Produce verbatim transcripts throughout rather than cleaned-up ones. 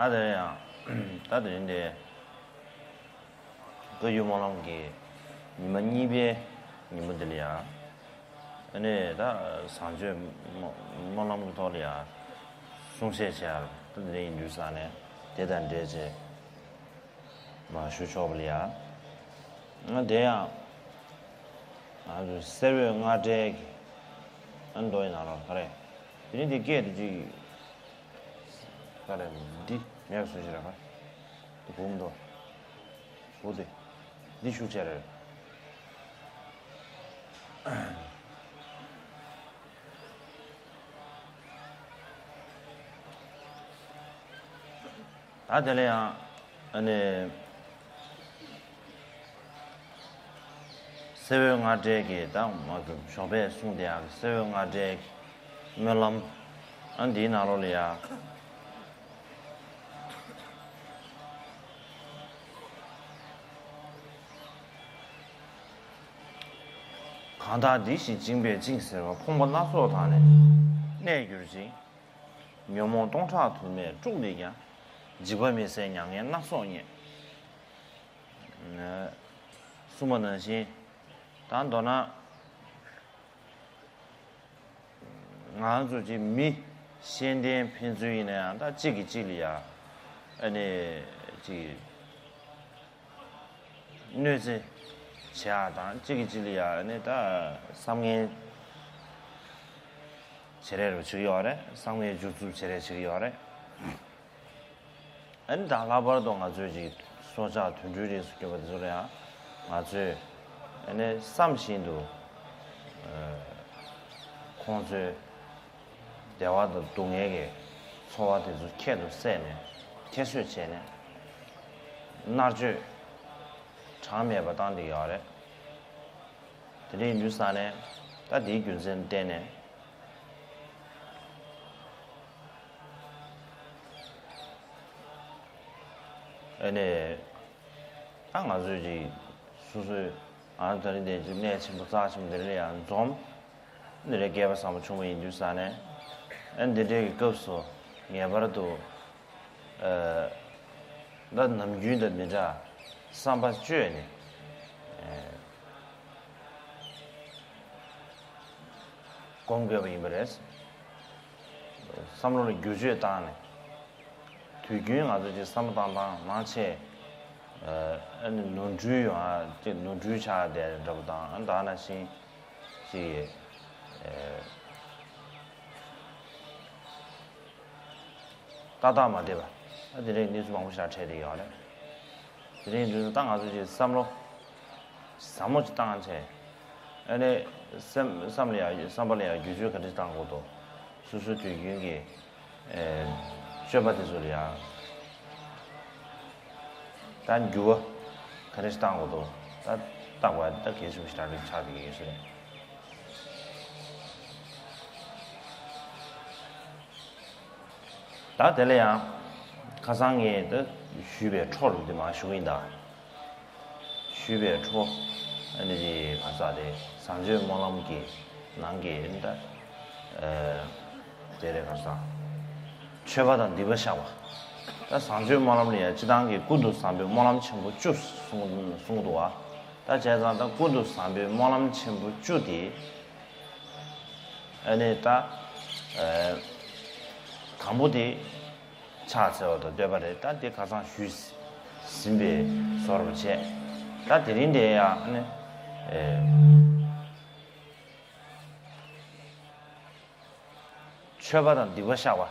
ད་དེ་ཡང་ད་དེ་རིང་དེ་བཀའ་བརྒྱུད་སྨོན་ལམ་གྱི་ཉི་མ་གཉིས་པའི་ཉིན་མོ་འདི་ལ་ཡང་ཨ་ནི་ད་བཟང་སྤྱོད་སྨོན་ལམ་གྱི་ཐོག་ལ་ཡང་གསུང་བཤད་བྱས་ཡ་ད་དེ་རིང་ཡིན་དུས་ས་ནས་དེ་དང་འབྲེལ་བྱས། མ་ཞུ་ཆོག་པ་ལ་ཡ། ང་དེ་ཡང་ང་ཚོ་གསེར་འོད་རྔ་སྒྲའི་གི་ཨ་མདོ་ཡི་ནང་ལ་ག་རེ། དེ་ནི་དེ་སྐད་དེ་ཅིག་ག་རེ་འདི་མེད་པ་བཟོ་ཞིག་ར་ག་དེ་བུམ་མདོ་བུ་དེ་འདི་ཤུགས་ཆེ་རེད། ད་དེ་ལ་ཡང་ཨ་ནི་གསེར་འོད་རྔ་སྒྲའི་གི་ད་མ་གི་ཞོགས་པའི་གསུང་དེ་ཡང་གསེར་འོད་རྔ་སྒྲའི་གི་སྨོན་ལམ་ཨ་འདིའི་ནང་ལོགས་ལ་ཡང་གང་དག་འདི་ཞིག་བཅིངས་པས་བཅིངས་ཟེར་བ་ཕོངས་པ་སྣ་ཚོགས་དག་ནི་གནས་གྱུར་ཅིང་། ཉོན་མོངས་སྟོང་ཕྲག་དུ་མས་དཀྲུགས་ནས་ཀྱང་། འཇིགས་པ་མི་སེལ་མྱ་ངན་སྣ་ཚོགས་རྙེད། གསུངས་པ་ནང་བཞིན་ད་མདོར་ན་ང་ཚོ་ཅིག་མི་ཤེས་ལྡན་ཕན་ཚུན་ཡིན་ན་ཡང་ད་གཅིག་གིས་གཅིག་ལ་ཡ་ཨ་ནི་ཅིག་གནོད་འཚེ་བྱེད་ཡ་དང་གཅིག་གིས་གཅིག་ལ་ཡ་ཨ་ནི་ད་བསམ་ངན་བྱེད་རེས་རུ་བྱེད་ཀྱི་ཡོད་རེད། བསམ་ངན་སྦྱོར་རྩུབ་བྱེད་རེས་བྱེད་ཀྱི་ཡོད་རེད། ཨ་ནི་ད་ལྷག་པར་དུ་ང་ཚོས་ཅིག་སྲོག་ཆགས་དུད་འགྲོའི་རིགས་སུ་གྱུར་པ་དེ་ཚོ་ལ་ཡང་ང་ཚོས་ཨ་ནི་བསམ་བཞིན་དུ་ཁོང་ཚོའི་བདེ་བ་དང་སྡུག་བསྔལ་གྱི་ཚོར་བ་དེ་ཚོ་ཁྱད་དུ་བསད་ནས་ཁྱད་གསོད་བྱས་ནས་མནར་གཅོད་གྲངས་མེད་པ་བཏང་བསྡད་ཡོད་རེད། དེ་འདྲ་ཡིན་དུས་ས་ནས་ད་དེའི་རྒྱུ་མཚན་བརྟེན་ནས། ཨ་ནི། ད་ང་ཚོས་ཅིག་སོ་སོའི་ཨ་ད་རེས་དེ་ཅིག་གནས་ཆེན་པོ་རྩ་ཆེན་པོ་འདི་རེད་ཡང་འཛོམས། འདི་རེད་སྐལ་པ་བཟང་པོ་བྱུང་བ་ཡིན་དུས་ས་ནས། ཨ་འདི་འདྲའི་གི་སྐབས་སུ་ངེས་པར་དུ་ཨ་ད་ནམ་རྒྱུན་དང་མི་འདྲ་བསམ་པ་བཅོས་ནས། ཨ། སྒོམ་དགོས་པ་ཡིན་པ་རེད། བསམ་བློ་ལ་བསྒྱུར་བཅོས་བཏང་ནས། དུས་རྒྱུན་ང་ཚོ་ཅིག་བསམ་བློ་བཏང་སྟངས་མང་ཆེ། ཨ་ནི་ནོར་འཁྲུལ་ཡོང་ཨ་ཅིག་ནོར་འཁྲུལ་ཆགས་བསྡད་འདྲ་པོ་དང་ཨ་ད་ནང་བཞིན་ཅིག་ཨ། ཏག་ཏག་མ་བསྡད་པ། ཨ་དེ་རིང་གནས་ཚུལ་མང་པོ་ཞིག་འཕྲད་བསྡད་ཡོད་རེད། དེ་རིང་འདི་ཚོ་ད་ང་ཚོ་ཅིག་བསམ་བློ་ཟབ་མོ་ཅིག་བཏང་བྱས། ཨ་ནི་སེམས་བསམ་ལ་ཡ་བསམ་པ་ལ་ཡ་བསྒྱུར་བཅོས་ག་འདྲ་ཞིག་བཏང་དགོས་འདུག་སོ་སོའི་དུས་རྒྱུན་གྱི་ཨེ་སྤྱོད་པ་དེ་ཚོ་ལ་ཡ་ད་འགྱུར་བ་ག་འདྲ་ཞིག་བཏང་དགོས་འདུག་ད་བརྟག་པ་ད་གལ་ཆེན་པོ་ཞིག་རང་རིག་ཆགས་བསྡད་ཀྱི་ཡོད་ས་རེད། ད་དེ་ལ་ཡང་ཁ་སང་ངས་ད་ཞུས་པའི་འཕྲོ་རུ་དེ་མར་ཞུ་གི་ཡིན་ད། ཞུས་པའི་འཕྲོ་ཨ་ནི་དེ་ག་ས་དེ་བཟང་སྤྱོད་སྨོན་ལམ་གྱི་ནང་གི་ཨ་ནི་ད་ཨ་དེ་རེད་ག་ས་མཆོད་པ་དང་སྡིག་པ་བཤགས་པ། ད་བཟང་སྤྱོད་སྨོན་ལམ་ལ་ཡང་སྤྱི་བཏང་གི་ཀུན་ཏུ་བཟང་པོའི་སྨོན་ལམ་ཆེན་པོ་བཅུ་གསུང་གསུང་གི་འདུག་བ། ད་བྱས་ཙང་ད་ཀུན་ཏུ་བཟང་པོའི་སྨོན་ལམ་ཆེན་པོ་བཅུ་དེ། ཨ་ནི་ད། ཨ། དང་པོ་དེ། ཕྱག་འཚལ་བ་དང་བསྟོད་པ་རེད། ད་དེ་ཁ་སང་ཞུས་ཟིན་པའི་བཟོ་འདྲ་བྱས། ད་དེ་རིང་དེ་ཡང་ཨ་ནི། ཨེ། མཆོད་པ་དང་སྡིག་པ་བཤགས་པ།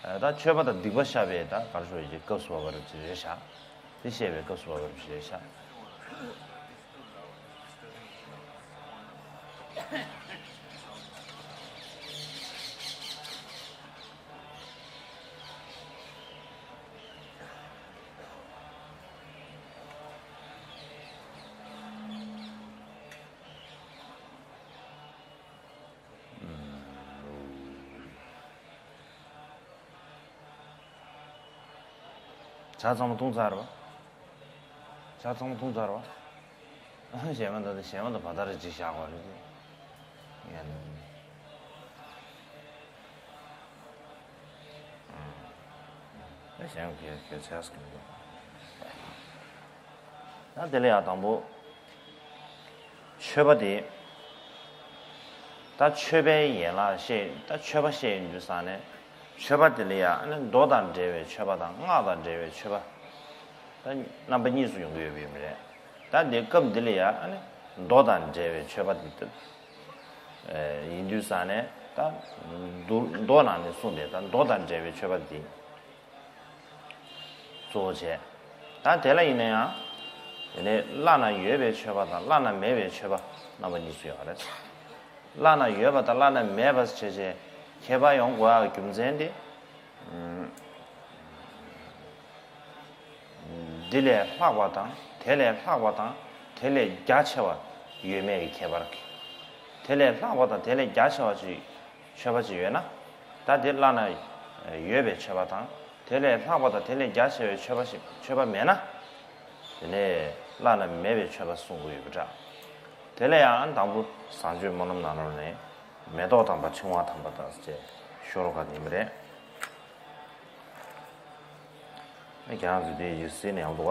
ཨ། ད་མཆོད་པ་དང་སྡིག་པ་བཤགས་པའི་ད་ག་རེ་ཞུ་ཡི་སྐབས་སུ་བབ་པ་རེད་ཤག་དེ་བཤད་པའི་སྐབས་སུ་བབ་པ་རེད་ཤག་ཇ་ཚང་མ་འཐུང་ཚར་བ། ཇ་ཚང་མ་འཐུང་ཚར་བ། གཞན་མ་ད་ལྟ་གཞན་མ་ད་བ་ད་རེ་ཅིག་བཞག་པ་རེད། ངས་ནི། གཞན་གྱི་གྱོད་ཚལ་སྐྱོན་འདུག་ད་དེ་ལ་ཡང་དང་པོ། མཆོད་པ་དེ། ད་མཆོད་པའི་ཡན་ལག་བཤད་ད་མཆོད་པ་བཤད་ཡོང་དུས་ཙང་ནས། མཆོད་པ་དེ་ལ་ཡང་ཨ་ནི་མདོ་དང་འབྲེལ་བའི་མཆོད་པ་དང་སྔགས་དང་འབྲེལ་བའི་མཆོད་པ། ད་རྣམ་པ་གཉིས་སུ་ཡོང་གི་ཡོད་པ་ཡིན་པ་རེད། ད་དེ་སྐབས་འདི་ལ་ཡང་ཨ་ནི་མདོ་དང་འབྲེལ་བའི་མཆོད་པ་དེ་ཡིན་དུས་ཙང་ནས། ད་མདོ་མདོ་ནང་ནས་གསུངས་པའི་ད་མདོ་དང་འབྲེལ་བའི་མཆོད་པ་དེ། གཙོ་བོ་བྱས། ད་དེ་ལ་ཡིན་ན་ཡང་། དེ་ནས་བླ་ན་ཡོད་པའི་མཆོད་པ་དང་བླ་ན་མེད་པའི་མཆོད་པ་རྣམ་པ་གཉིས་སུ་ཡོད་རེད། བླ་ན་ཡོད་པ་དང་བླ་ན་མེད་པ་བྱས་བྱས་ཁྱད་པར་ཡོང་དགོས་ཡག་རྒྱུ་མཚན་དེ། འདི་ལས་ལྷག་པ་དང་དེ་ལས་ལྷག་པ་དང་དེ་ལས་རྒྱ་ཆེ་བ་ཡོད་མེད་ཀྱི་ཁྱད་པར་གྱིས། དེ་ལས་ལྷག་པ་དང་དེ་ལས་རྒྱ་ཆེ་བ་ཅིག་མཆོད་པ་ཅིག་ཡོད་ན། ད་དེ་བླ་ན་ཡོད་པའི་མཆོད་པ་དང་དེ་ལས་ལྷག་པ་དང་དེ་ལས་རྒྱ་ཆེ་བའི་མཆོད་པ་ཞིག་མཆོད་པ་མེད་ན། དེ་ནས་བླ་ན་མེད་པའི་མཆོད་པ་གསུང་གི་ཡོད་པ་འདྲ། དེ་ལས་ཡང་དང་པོ་བཟང་སྤྱོད་སྨོན་ལམ་ནང་ལོགས་ནས་མེ་ཏོག་དམ་པ་ཕྲེང་བ་དམ་པ་དང་ཅེས་ཤོ་ལོ་ཀ་དེ་ཡིན་པ་རེད། ཁྱེད་རང་ཚོས་དེ་ཡིག་གཟིགས་ནས་ཡོང་འདུག་ག་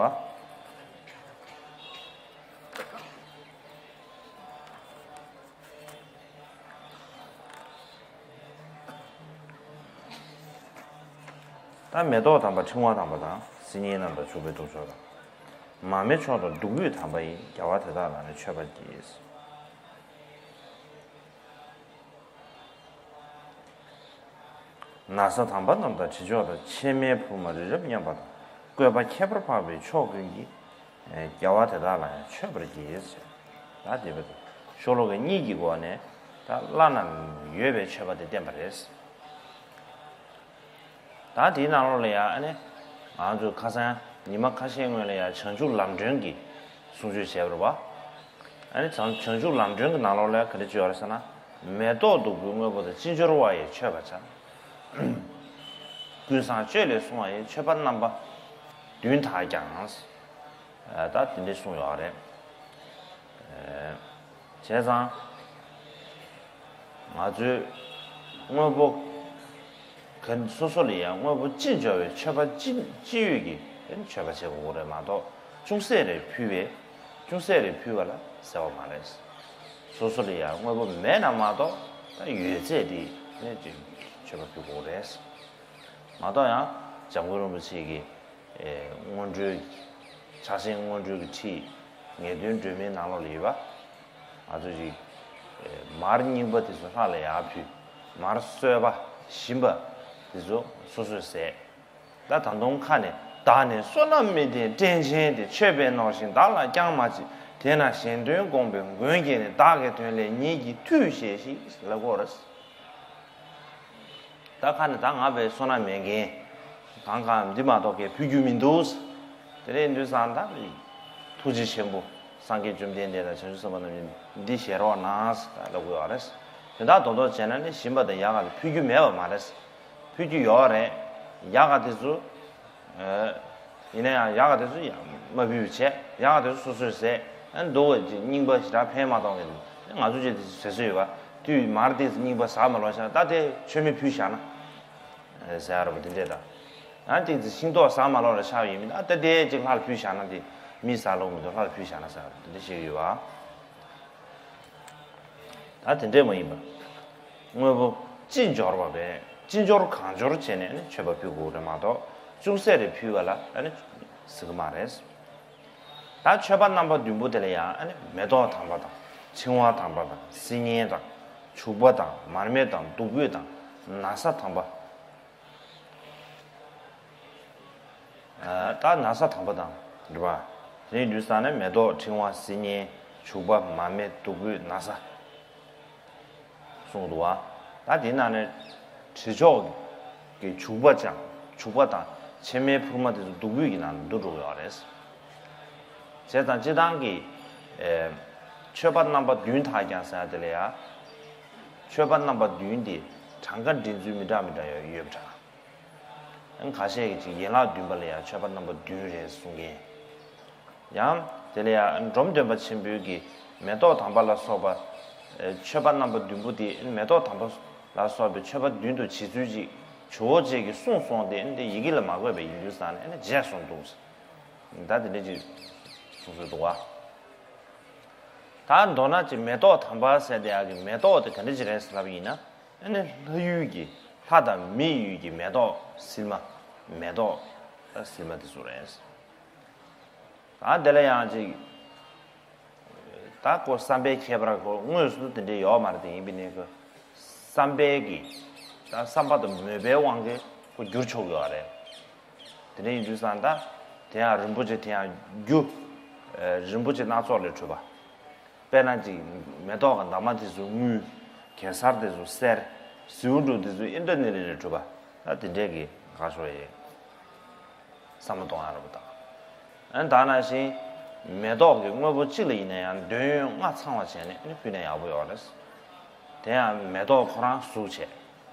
ད་མེ་ཏོག་དམ་པ་ཕྲེང་བ་དམ་པ་དང་སིལ་སྙན་རྣམས་དང་བྱུག་པའི་གདུགས་མཆོག་དང་། མར་མེ་མཆོག་དང་བདུག་སྤོས་དམ་པ་ཡིས། རྒྱལ་བ་དེ་དག་ལ་ནི་མཆོད་པར་བགྱི། ན་བཟའ་དམ་པ་རྣམས་དང་དྲི་མཆོག་དང་། ཕྱེ་མའི་ཕུར་མ་རི་རབ་མཉམ་པ་དང་། བཀོད་པ་ཁྱད་པར་འཕགས་པའི་མཆོག་ཀུན་གྱིས། རྒྱལ་བ་དེ་དག་ལ་ཡང་མཆོད་པར་བགྱི། ད་དེ་བས་ཤོ་ལོ་ཀ་གཉིས་ཀྱི་སྒོ་ནས་ད་བླ་ན་ཡོད་པའི་མཆོད་པ་དེ་བསྟན་པ་རེད། ད་དེའི་ནང་ལོགས་ལ་ཡང་ཨ་ནི། ང་ཚོས་ཁ་སང་ཉི་མ་ཁ་ཤས་སྔོན་ལ་ཡང་བྱང་ཆུབ་ལམ་སྒྲོན་གྱི་གསུང་ཆོས་བྱས་པ་རེད་བ། ཨ་ནི་བྱང་བྱང་ཆུབ་ལམ་སྒྲོན་གྱི་ནང་ལོགས་ལ་ག་རེ་བྱས་ཡོད་རེད་ཟེར་ན། མེ་ཏོག་བདུག་སྤོས་དངོས་པོ་དང་། ཅི་འབྱོར་བ་ཡིས་མཆོད་པར་བྱ། ཀུན་བཟང་སྤྱོད་ལས་བསྲུང་བ་ཡི། མཆོད་པ་རྣམ་པ་བདུན་དག་ཀྱང་། ད་དེ་འདྲ་གསུངས་ཡོད་རེད། བྱས་ཙང་། ང་ཚོས་དངོས་པོ་ག་སོ་སོ་ལ་ཡང་དངོས་པོ་ཅི་འབྱོར་བའི་མཆོད་པ་ཅི་ཅི་ཡོད་ཀྱིས་མཆོད་པ་བྱེད་དགོས་རེད་མ་གཏོགས། ཅུང་ཟད་རེ་ཕུལ་བས་ཅུང་ཟད་རེ་ཕུལ་བ་ལ་ཟེར་བ་མ་རེད། སོ་སོ་ལ་ཡང་དངོས་པོ་མེད་ན་མ་གཏོགས་ད་ཡོད་ཚད་དེ་ནས་ཅིག་མཆོད་པ་ཕུལ་དགོས་རེད། མ་གཏོགས་ཡང་འཇམ་མགོན་རིན་པོ་ཆེ་གི་ཨེ། སྔོན་འགྲོའི། ཕྱག་ཆེན་སྔོན་འགྲོའི་གི་ཁྲིད། ངེས་དོན་སྒྲོན་མེའི་ནང་ལོགས་ལ་ཡོད་པ། ང་ཚོ་ཞིག་ཨེ། མར་རྙིང་པ་དེ་ཚོ་ལྷ་ལ་ཡར་ཕུལ། མར་གསོལ་བ་ཞིམ་པ་དེ་ཚོ་སོ་སོས་ཟས། ད་ད་དུང་ཁ་ནས། བདག་ནི་བསོད་ནམས་མི་ལྡན་བཀྲེན་ཆེན་ཏེ། མཆོད་པས་ནོར་ཞིང་བདག་ལ་ཀྱང་མ་མཆིས། དེས་ན་གཞན་དོན་དགོངས་པའི་མགོན་ཁྱེད་ནི། བདག་གི་དོན་སླད་ཉིད་ཀྱིས་མཐུས་བཞེས་ཤིག་ལབ་ཀྱི་ཡོད་རེད། ད་ཁ་ནས་ད་ང་བས་བསོད་ནམས་མེད་མཁན། གང་གང་འདི་མ་གཏོགས་གས་ཕུལ་རྒྱུ་མི་འདུག་དེ་འདྲ་ཡིན་དུས་ཙང་ད་ཐུགས་རྗེ་ཆེན་པོ་སངས་རྒྱས་བཅོམ་ལྡན་འདས་དང་བྱང་ཆུབ་སེམས་དཔའ་རྣམས་ཀྱིས་འདི་བཞེས་རོགས་གནང་ཟེར་ལབ་དགོས་པ་རེད། དེ་དག་རྡོག་རྡོག་བྱས་ན་ནི་ཞིམ་པ་དང་ཡག་ག་དེ་ཕུལ་རྒྱུ་མེད་པ་མ་རེད། ཕུལ་རྒྱུ་ཡོད་རེད། ཡག་ག་དེ་ཚོ། ཡིན་ན་ཡང་ཡག་ག་དེ་ཚོ་ཡང་མ་ཕུལ་བྱས། ཡག་ག་དེ་ཚོ་སོ་སོས་ཟས། ཨ་ནི་སྡུག་པ་ཅིག་རྙིང་པ་ཞེ་དྲག་ཕན་མ་གཏོང་མཁན་དེ་ང་ཚོ་ཅིག་དེ་ཟེར་སྲོལ་ཡོད་པ། དུས་མར་དེ་ཚོ་རྙིང་པ་ཟ་མ་ལོ་ཤ་ད་དེ་མཆོད་མེ་ཕུལ་བཞག་ན་ཟེར་ཡ་རེད་པ། དེ་འདྲས་ད། ཨ་ནི་དེ་ཚོ་ཤིང་ཏོག་ཟ་མ་ལོ་ར་ཆགས་ཡོད་མིན་ད་དེ་ཅིག་ལྷ་ལ་ཕུལ་བཞག་ན་དེ་མི་ཟ་ལོང་མི་འདུག་ལྷ་ལ་ཕུལ་བཞག་ན་ཟེར་ཡ་རེད་པ། དེ་འདྲས་བཤད་ཀྱི་ཡོད་པ། ད་དེ་འདྲས་མ་ཡིན་པ། དངོས་པོ་ཅི་འབྱོར་བ་བས་ཅི་འབྱོར་གང་འབྱོར་བྱས་ནས་ནི་མཆོད་པ་ཕུལ་དགོས་རེད་མ་གཏོགས་ཅུང་ཟད་རེ་ཕུལ་བ་ལ་ཨ་ནི་ཟེར་གི་མ་རེད། ད་མཆོད་པ་རྣམ་པ་བདུན་པོ་དེ་ལ་ཡང་ཨ་ནི་མེ་ཏོག་དམ་པ་དང་ཕྲེང་བ་དམ་པ་དང་སིལ་སྙན་དང་བྱུག་པ་དང་མར་མེ་དང་བདུག་སྤོས་དང་ན་བཟའ་དམ་པ། ད་ན་བཟའ་དམ་པ་དང་། རེད་པ། དེ་ཡིན་དུས་ཙང་ནས་མེ་ཏོག་ཕྲེང་བ་སིལ་སྙན་བྱུག་པ་མར་མེ་བདུག་སྤོས་ན་བཟའ། གསུངས་འདུག་བ། ད་དེའི་ནང་ནས་དྲི་མཆོག་གི་བྱུག་པ་ཅང་བྱུག་པ་དང་ཕྱེ་མའི་ཕུར་མ་དེ་ཚོ་བདུག་སྤོས་ཀྱི་ནང་ནས་འདུ་འགྲོ་གི་ཡོད་རེད། བྱས་ཙང་སྤྱིར་བཏང་གི་ཨེ། མཆོད་པ་རྣམ་པ་བདུན་དག་ཀྱང་ཟེར་ཡ་དེ་ལ་ཡ། མཆོད་པ་རྣམ་པ་བདུན་དེ་གྲངས་ཀ་འདྲེན་ཚུལ་མི་འདྲ་མི་འདྲ་ཡོད་ཡོད་པ་འདྲ། ཁ་ཤས་ཀྱིས་ཅིག་ཡན་ལག་བདུན་པ་ལ་ཡང་མཆོད་པ་རྣམ་པ་བདུན་རེད་གསུང་མཁན། ཡང་དེ་ལ་ཡང་འབྲོམ་སྟོན་པ་ཆེན་པོའི་གི་མེ་ཏོག་དམ་པ་ལ་སོགས་པ། མཆོད་པ་རྣམ་པ་བདུན་པོ་དེ་མེ་ཏོག་དམ་པ་ལ་སོགས་པའི་མཆོད་པ་བདུན་དུ་བྱེད་ཚུལ་ཅིག་ ཇོ་བོ་རྗེ་གིས་གསུངས་སོང་སྟེ་འདི་ཡི་གེ་ལ་མ་བཀོད་པའི་ཡིན་དུས་ཙང་ནས་ཨ་ནི་བརྗེད་སོང་འདུག། ད་དེ་འདྲ་ཅིག་གསུངས་སྲོལ་འདུག་བ། ད་མདོར་ན་ཅིག་མེ་ཏོག་དམ་པ་ཟེར་དེ་ཡག་གི་མེ་ཏོག་དེ་ག་འདྲ་ཅིག་རེད་ཟེར་ལབ་ཡིན་ན། ཨ་ནི་ལྷ་ཡུལ་གྱི་ལྷ་དང་མི་ཡུལ་གྱི་མེ་ཏོག་སིལ་མ། མེ་ཏོག་ད་སིལ་མ་དེ་ཚོ་རེད། ད་དེ་ལ་ཡང་ཅིག་ད་ཁོ་བསམ་པའི་ཁྱད་པར་ཁོ་དངོས་སུ་དེ་འདྲ་ཡོད་མ་རེད། དེ་ཡིན་པའི་ནས་ཁོ་བསམ་པའི་གི་ད་བསམ་པ་དང་མོས་པའི་དབང་གིས་ཁོ་བསྒྱུར་ཆོག་གི་ཡོད་རེད། དེ་འདྲ་ཡིན་དུས་ཙང་ད་དེ་ཡང་རིན་པོ་ཆེ་དེ་ཡང་རྒྱུ་རིན་པོ་ཆེ་སྣ་ཚོགས་ལས་གྲུབ་པ། དཔེར་ན་ཅིག་མེ་ཏོག་གི་འདབ་མ་དེ་ཚོ་དངུལ། གེ་སར་དེ་ཚོ་གསེར། ཟེའུ་འབྲུ་དེ་ཚོ་ཨིན་དྲ་ནེ་ལི་ལས་གྲུབ་པ། ད་དེ་འདྲས་ཀྱི་ག་ཤོ་ཡེ་བསམ་བློ་གཏོང་ཡ་རེད་པ། ད་ཨ་ནི་ད་ནང་བཞིན་མེ་ཏོག་གི་དངོས་པོ་གཅིག་ལ་ཡིན་ན་ཡང་འདོད་ཡོན་ལྔ་ཚང་བ་བྱས་ནས་ཨ་ནི་ཕུལ་ན་ཡག་པོ་ཡོད་རེད། དེ་ཡང་མེ་ཏོག་ཁོ་རང་གཟུགས་བྱས།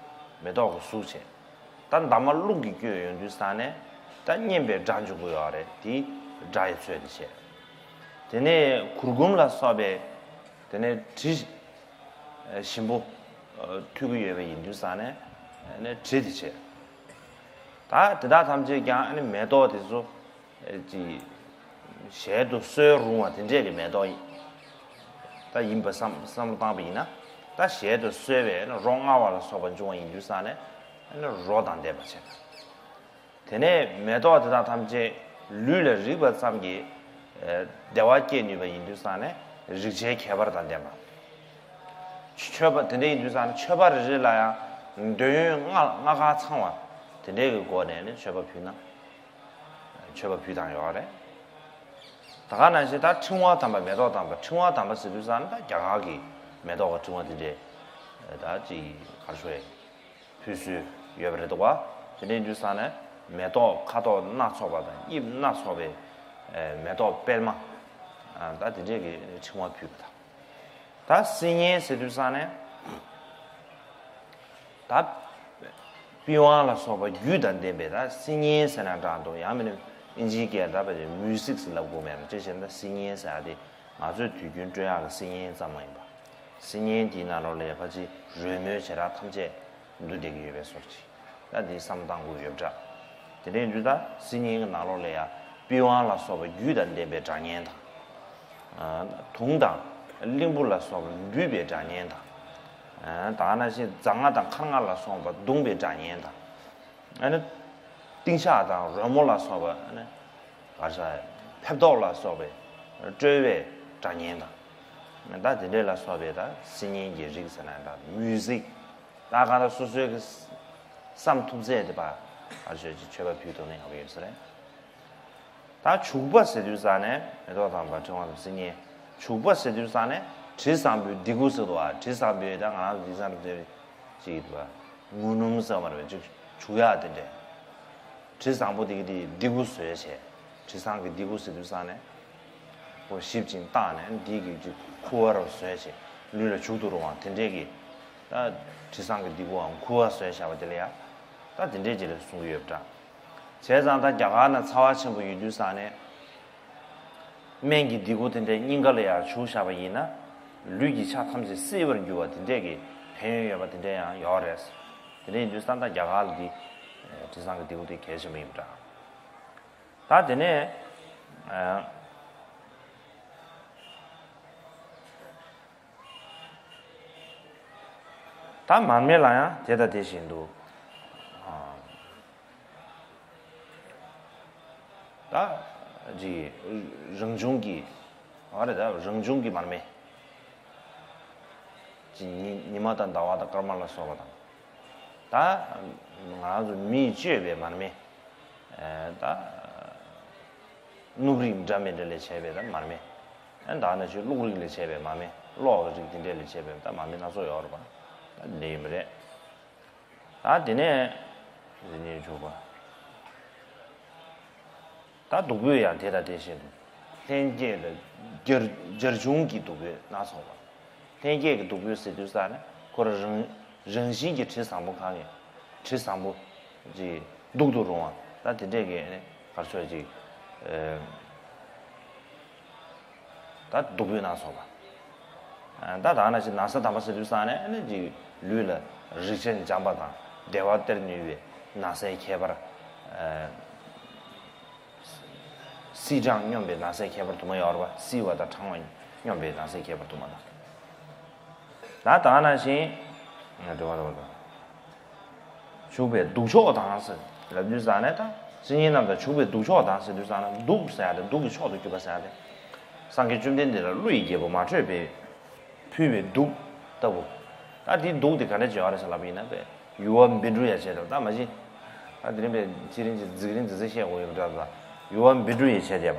མེ་ཏོག་གི་གཟུགས་བྱས། ད་འདབ་མ་རླུང་གིས་བསྐྱོད་ཡོང་དུས་ཙང་ནས་ད་སྙན་པའི་སྒྲ་འཇུག་གི་ཡོད་རེད། དེ་སྒྲ་ཡི་ཚོད་དེ་བྱས། དེ་ནས་གུར་གུམ་ལ་སོགས་པའི་དེ་ནས་དྲི་ཞིམ་པོ་ཐོས་ཀྱི་ཡོད་པ་ཡིན་དུས་ཙང་ནས་དྲི་དེ་བྱས། ད་དེ་དག་ཐམས་ཅད་ཀྱང་ཨ་ནི་མེ་ཏོག་དེ་ཚོ་ཅིག་ཞལ་དུ་གསོལ་རུང་བ་དེ་འདྲས་ཀྱི་མེ་ཏོག་ཡིན། ད་ཡིན་པ་བསམ་བསམ་བློ་བཏང་པ་ཡིན་ན། ད་ཞལ་དུ་གསོལ་བའི་རོ་མངར་བ་ལ་སོགས་པ་འབྱུང་བ་ཡིན་དུས་ཙང་ནས་ཨ་ནི་རོ་དང་ལྡན་པ་བྱས་ན། དེ་ནས་མེ་ཏོག་དེ་དག་ཐམས་ཅད་ལུས་ལ་རེག་པ་ཙམ་གྱིས་བདེ་བ་སྐྱེད་ནུས་པ་ཡིན་དུས་ཙང་ནས་རེག་བྱའི་ཁྱད་པར་དང་ལྡན་པ། མཆོད་པ་དེ་འདྲ་ཡིན་དུས་ཙང་ནས་མཆོད་པ་རེ་རེ་ལ་ཡང་འདོད་ཡོན་ལྔ་ལྔ་ཀ་ཚང་བ་དེ་འདྲའི་གི་སྒོ་ནས་ནི་མཆོད་པ་ཕུལ་ན། མཆོད་པ་ཕུལ་སྟངས་ཡོད་རེད། ད་ག་ནང་བཞིན་ད་ཕྲེང་བ་དམ་པ་མེ་ཏོག་དམ་པ། ཕྲེང་བ་དམ་པ་ཟེར་དུས་ཙང་ནི་ད་རྒྱ་གར་གྱི་མེ་ཏོག་གི་ཕྲེང་བ་དེ་འདྲས་ད་ཅིག་ག་རེ་ཞུ་དགོས་རེད། ཕུལ་སྲོལ་ཡོད་པ་རེད་འདུག་བ། དེ་འདྲ་ཡིན་དུས་ཙང་ནས་མེ་ཏོག་ཁ་དོག་སྣ་ཚོགས་པ་དང་དབྱིབས་སྣ་ཚོགས་པའི་མེ་ཏོག་པད་མ་ད་དེ་འདྲས་ཀྱི་ཕྲེང་བ་ཕུལ་བ་དང་། ད་སིལ་སྙན་ཟེར་དུས་ཙང་ནས་ད་པི་ཝང་ལ་སོགས་པ་རྒྱུད་དང་ལྡན་པའི་ད་སིལ་སྙན་ཟེར་ན་འདྲ་འདུག། ཡང་མིན་ན་ཨིན་ཇིའི་སྐད་ད་པ་མུ་ཟིག་ཟེར་ལབ་དགོས་མེད་ན། ཅེས་བྱས་ན་ད་སིལ་སྙན་ཟེར་ཡ་དེ་ང་ཚོས་དུས་རྒྱུན་སྤྲོད་ཡག་གི་སིལ་སྙན་ཙམ་མ་ཡིན་པ། སིལ་སྙན་དེའི་ནང་ལོགས་ལ་ཡ་ཕལ་ཆེར་རོལ་མོའི་བྱེ་བྲག་ཐམས་ཅད་འདུ་བསྡད་ཀྱི་ཡོད་པའི་བཟོ་ཅིག་ད་འདི་བསམ་བློ་བཏང་དགོས་ཡོད་འདྲ། དེ་འདྲའི་དུས་ད་སིལ་སྙན་གྱི་ནང་ལོགས་ལ་ཡ་པི་ཝང་ལ་སོགས་པ་རྒྱུད་དང་ལྡན་པའི་སྒྲ་སྙན་དང་། དུང་དང་གླིང་བུ་ལ་སོགས་པ་འབུད་པའི་སྒྲ་སྙན་དང་། ད་ནང་བཞིན་རྫ་རྔ་དང་མཁར་རྔ་ལ་སོགས་པ་བརྡུངས་པའི་སྒྲ་སྙན་དང་། ཨ་ནི་ཏིང་ཤགས་དང་རོལ་མོ་ལ་སོགས་པ་ཨ་ནི་ག་ས་ཕེབས་ཏོག་ལ་སོགས་པའི་དཀྲོལ་བའི་སྒྲ་སྙན་དང་། ད་དེ་འདྲས་ལ་སོགས་པའི་ད་སིལ་སྙན་གྱི་རིགས་ཟེར་ན་ད་མུ་ཟིག་ད་གང་ལྟར་སོ་སོའི་གི་བསམ་ཐུབ་ཚད་དེ་པ་ག་ཤོད་ཅིག་མཆོད་པ་ཕུལ་ཐུབ་ན་ཡག་པོ་ཡོད་ས་རེད། ད་བྱུག་པ་ཟེར་དུས་ཙང་ནས་མེ་ཏོག་དམ་པ་ཕྲེང་བ་དང་སིལ་སྙན། བྱུག་པ་ཟེར་དུས་ཙང་ནས་དྲི་བཟང་པོའི་ལྡེ་གུ་ཟེར་འདུག་བ། དྲི་བཟང་པོའི་ད་ང་རང་ཚོ་དེང་སང་དེ་ཅིག་ཡོད་པ་ངུ་སྣུམ་ཟེར་བ་རེད་པ། ཅིག་བྱུག་ཡག་དེ་འདྲས། དྲི་བཟང་པོ་དེ་གི་དེ་ལྡེ་གུ་བཟོས་བྱས། དྲི་བཟང་གི་ལྡེ་གུ་ཟེར་དུས་ཙང་ནས་ཁོ་ཞིབ་ཅིང་བཏགས་ནས་འདི་གི་ཅིག་ཁུ་བ་རུ་བཟོས་བྱས་ལུས་ལ་བྱུག་ཏུ་རུང་བ་དེ་འདྲས་ཀྱི་ད་དྲི་བཟང་གི་ལྡེ་གུའང་ཁུ་བ་བཟོས་བཞག་པ་དེ་ལ་ཡ་ད་དེ་འདྲས་ཅིག་ལ་གསུང་གི་ཡོད་པ་འདྲ། བྱས་ཙང་ད་རྒྱ་གར་ན་ཚ་བ་ཆེན་པོ་ཡོད་དུས་ཙང་ནས། སྨན་གྱི་ལྡེ་གུ་དེ་འདྲའི་སྙིང་ག་ལ་ཡར་བྱུག་བཞག་པ་ཡིན་ན། ལུས་ཀྱི་ཆ་ཐམས་ཅད་བསིལ་བར་འགྱུར་བ་དེ་འདྲས་ཀྱི་ཕན་ཡོན་ཡོད་པ་དེ་འདྲས་ཡང་ཡོད་རེད། དེ་འདྲ་ཡིན་དུས་ཙང་ད་རྒྱ་གར་ལ་འདི་དྲི་བཟང་གི་ལྡེ་གུ་དེ་གལ་ཆེན་པོ་ཡིན་པ་འདྲ། ད་དེ་ནས་ད་མར་མེ་ལ་ཡང་དེ་དང་དེ་བཞིན་དུ། ད་ཅིག་རང་བྱུང་གི་ཨ་རེ་ད་རང་བྱུང་གི་མར་མེ། ཅིག་ཉི་ཉི་མ་དང་ཟླ་བ་དང་སྐར་མ་ལ་སོགས་པ་དང་། ད་ང་རང་ཚོ་མིས་སྤྱོད་པའི་མར་མེ། ད་སྣུམ་རིགས་འདྲ་མི་འདྲ་ལས་བྱས་པའི་ད་མར་མེ། ད་ནང་བཞིན་གློག་རིགས་ལས་བྱས་པའི་མར་མེ། གློག་གི་རིགས་དེ་འདྲ་ལས་བྱས་པའི་ད་མར་མེ་སྣ་ཚོགས་ཡོད་རེད་པ། ད་འདི་ཡིན་པ་རེད། ད་དེ་ནས་འདི་ནས་འཇུག་པ། ད་བདུག་སྤོས་ཡང་དེ་དང་དེ་བཞིན་དུ། ལྷན་སྐྱེས་ལ་སྦྱར་སྦྱར་བྱུང་གི་བདུག་སྤོས་སྣ་ཚོགས་པ། ལྷན་སྐྱེས་ཀྱི་བདུག་སྤོས་ཟེར་དུས་ཙང་ནས་ཁོ་རང་རང་བཞིན་གྱི་དྲི་བཟང་པོ་གང་ཡིན། དྲི་བཟང་པོ་ཅིག་བདུག་ཏུ་རུང་བ། ད་དེ་འདྲས་ཀྱི་གར་ཆོག་ཅིག་ད་བདུག་སྤོས་སྣ་ཚོགས་པ། ད་ད་ནང་བཞིན་ན་བཟའ་དམ་པ་ཟེར་དུས་ཙང་ནས་ནི་ཅིག་ལུས་ལ་རེག་བྱ་འཇམ་པ་དང་ བདེ་བ་སྟེར་ནུས་པའི་ནགས་ཚལ་ཁྱད་པར། ཨ། བསིལ་གྲང་སྙོམས་པའི་ནགས་ཚལ་ཁྱད་པར་དུ་མ་ཡོད་རེད་པ། བསིལ་བ་དང་གྲང་བ་སྙོམས་པའི་ནགས་ཚལ་ཁྱད་པར་དུ་མ་དང་། ད་ད་ག་ནང་བཞིན། ང་དྲི་བ་རེད་པ། བྱུག་པས་བདུག་ཆོག་དང་ཟེར་ལབ་དུས་ཙ་ནས། ད་བཤེས་གཉེན་རྣམས་དང་བྱུག་པས་བདུག་ཆོག་དང་ཟེར་དུས་ཙ་ན། བདུག་ཟེར་ཡ་དེ། བདུག་གི་མཆོག་ཏུ་གྱུར་པ་ཟེར་ཡ་དེ། སངས་རྒྱས་བཅོམ་ལྡན་འདས་ལ་ཀླུ་ཡི་རྒྱལ་པོ་མ་དྲོས་པས་ཕུལ་བའི་གདུགས་ལྟ་བུ། ད་དེའི་གདུགས་དེ་ག་འདྲ་ཅིག་ཡོད་རེད་ཟེར་ལབ་པ་ཡིན་ན། དཔེ་ཡུ་བ་བཻ་ཌཱུརྱ་བྱས་ཏེ། ད་མ་གཞི་ད་དེ་རིང་དཔེ་ཚེ་རིང་གིས་རྫིག་རིང་རྫིག་རིང་བཤད་དགོས་ཡོད་འདྲ་ཟེར། ཡུ་བ་བཻ་ཌཱུརྱ་བྱས་ཏེ་པ།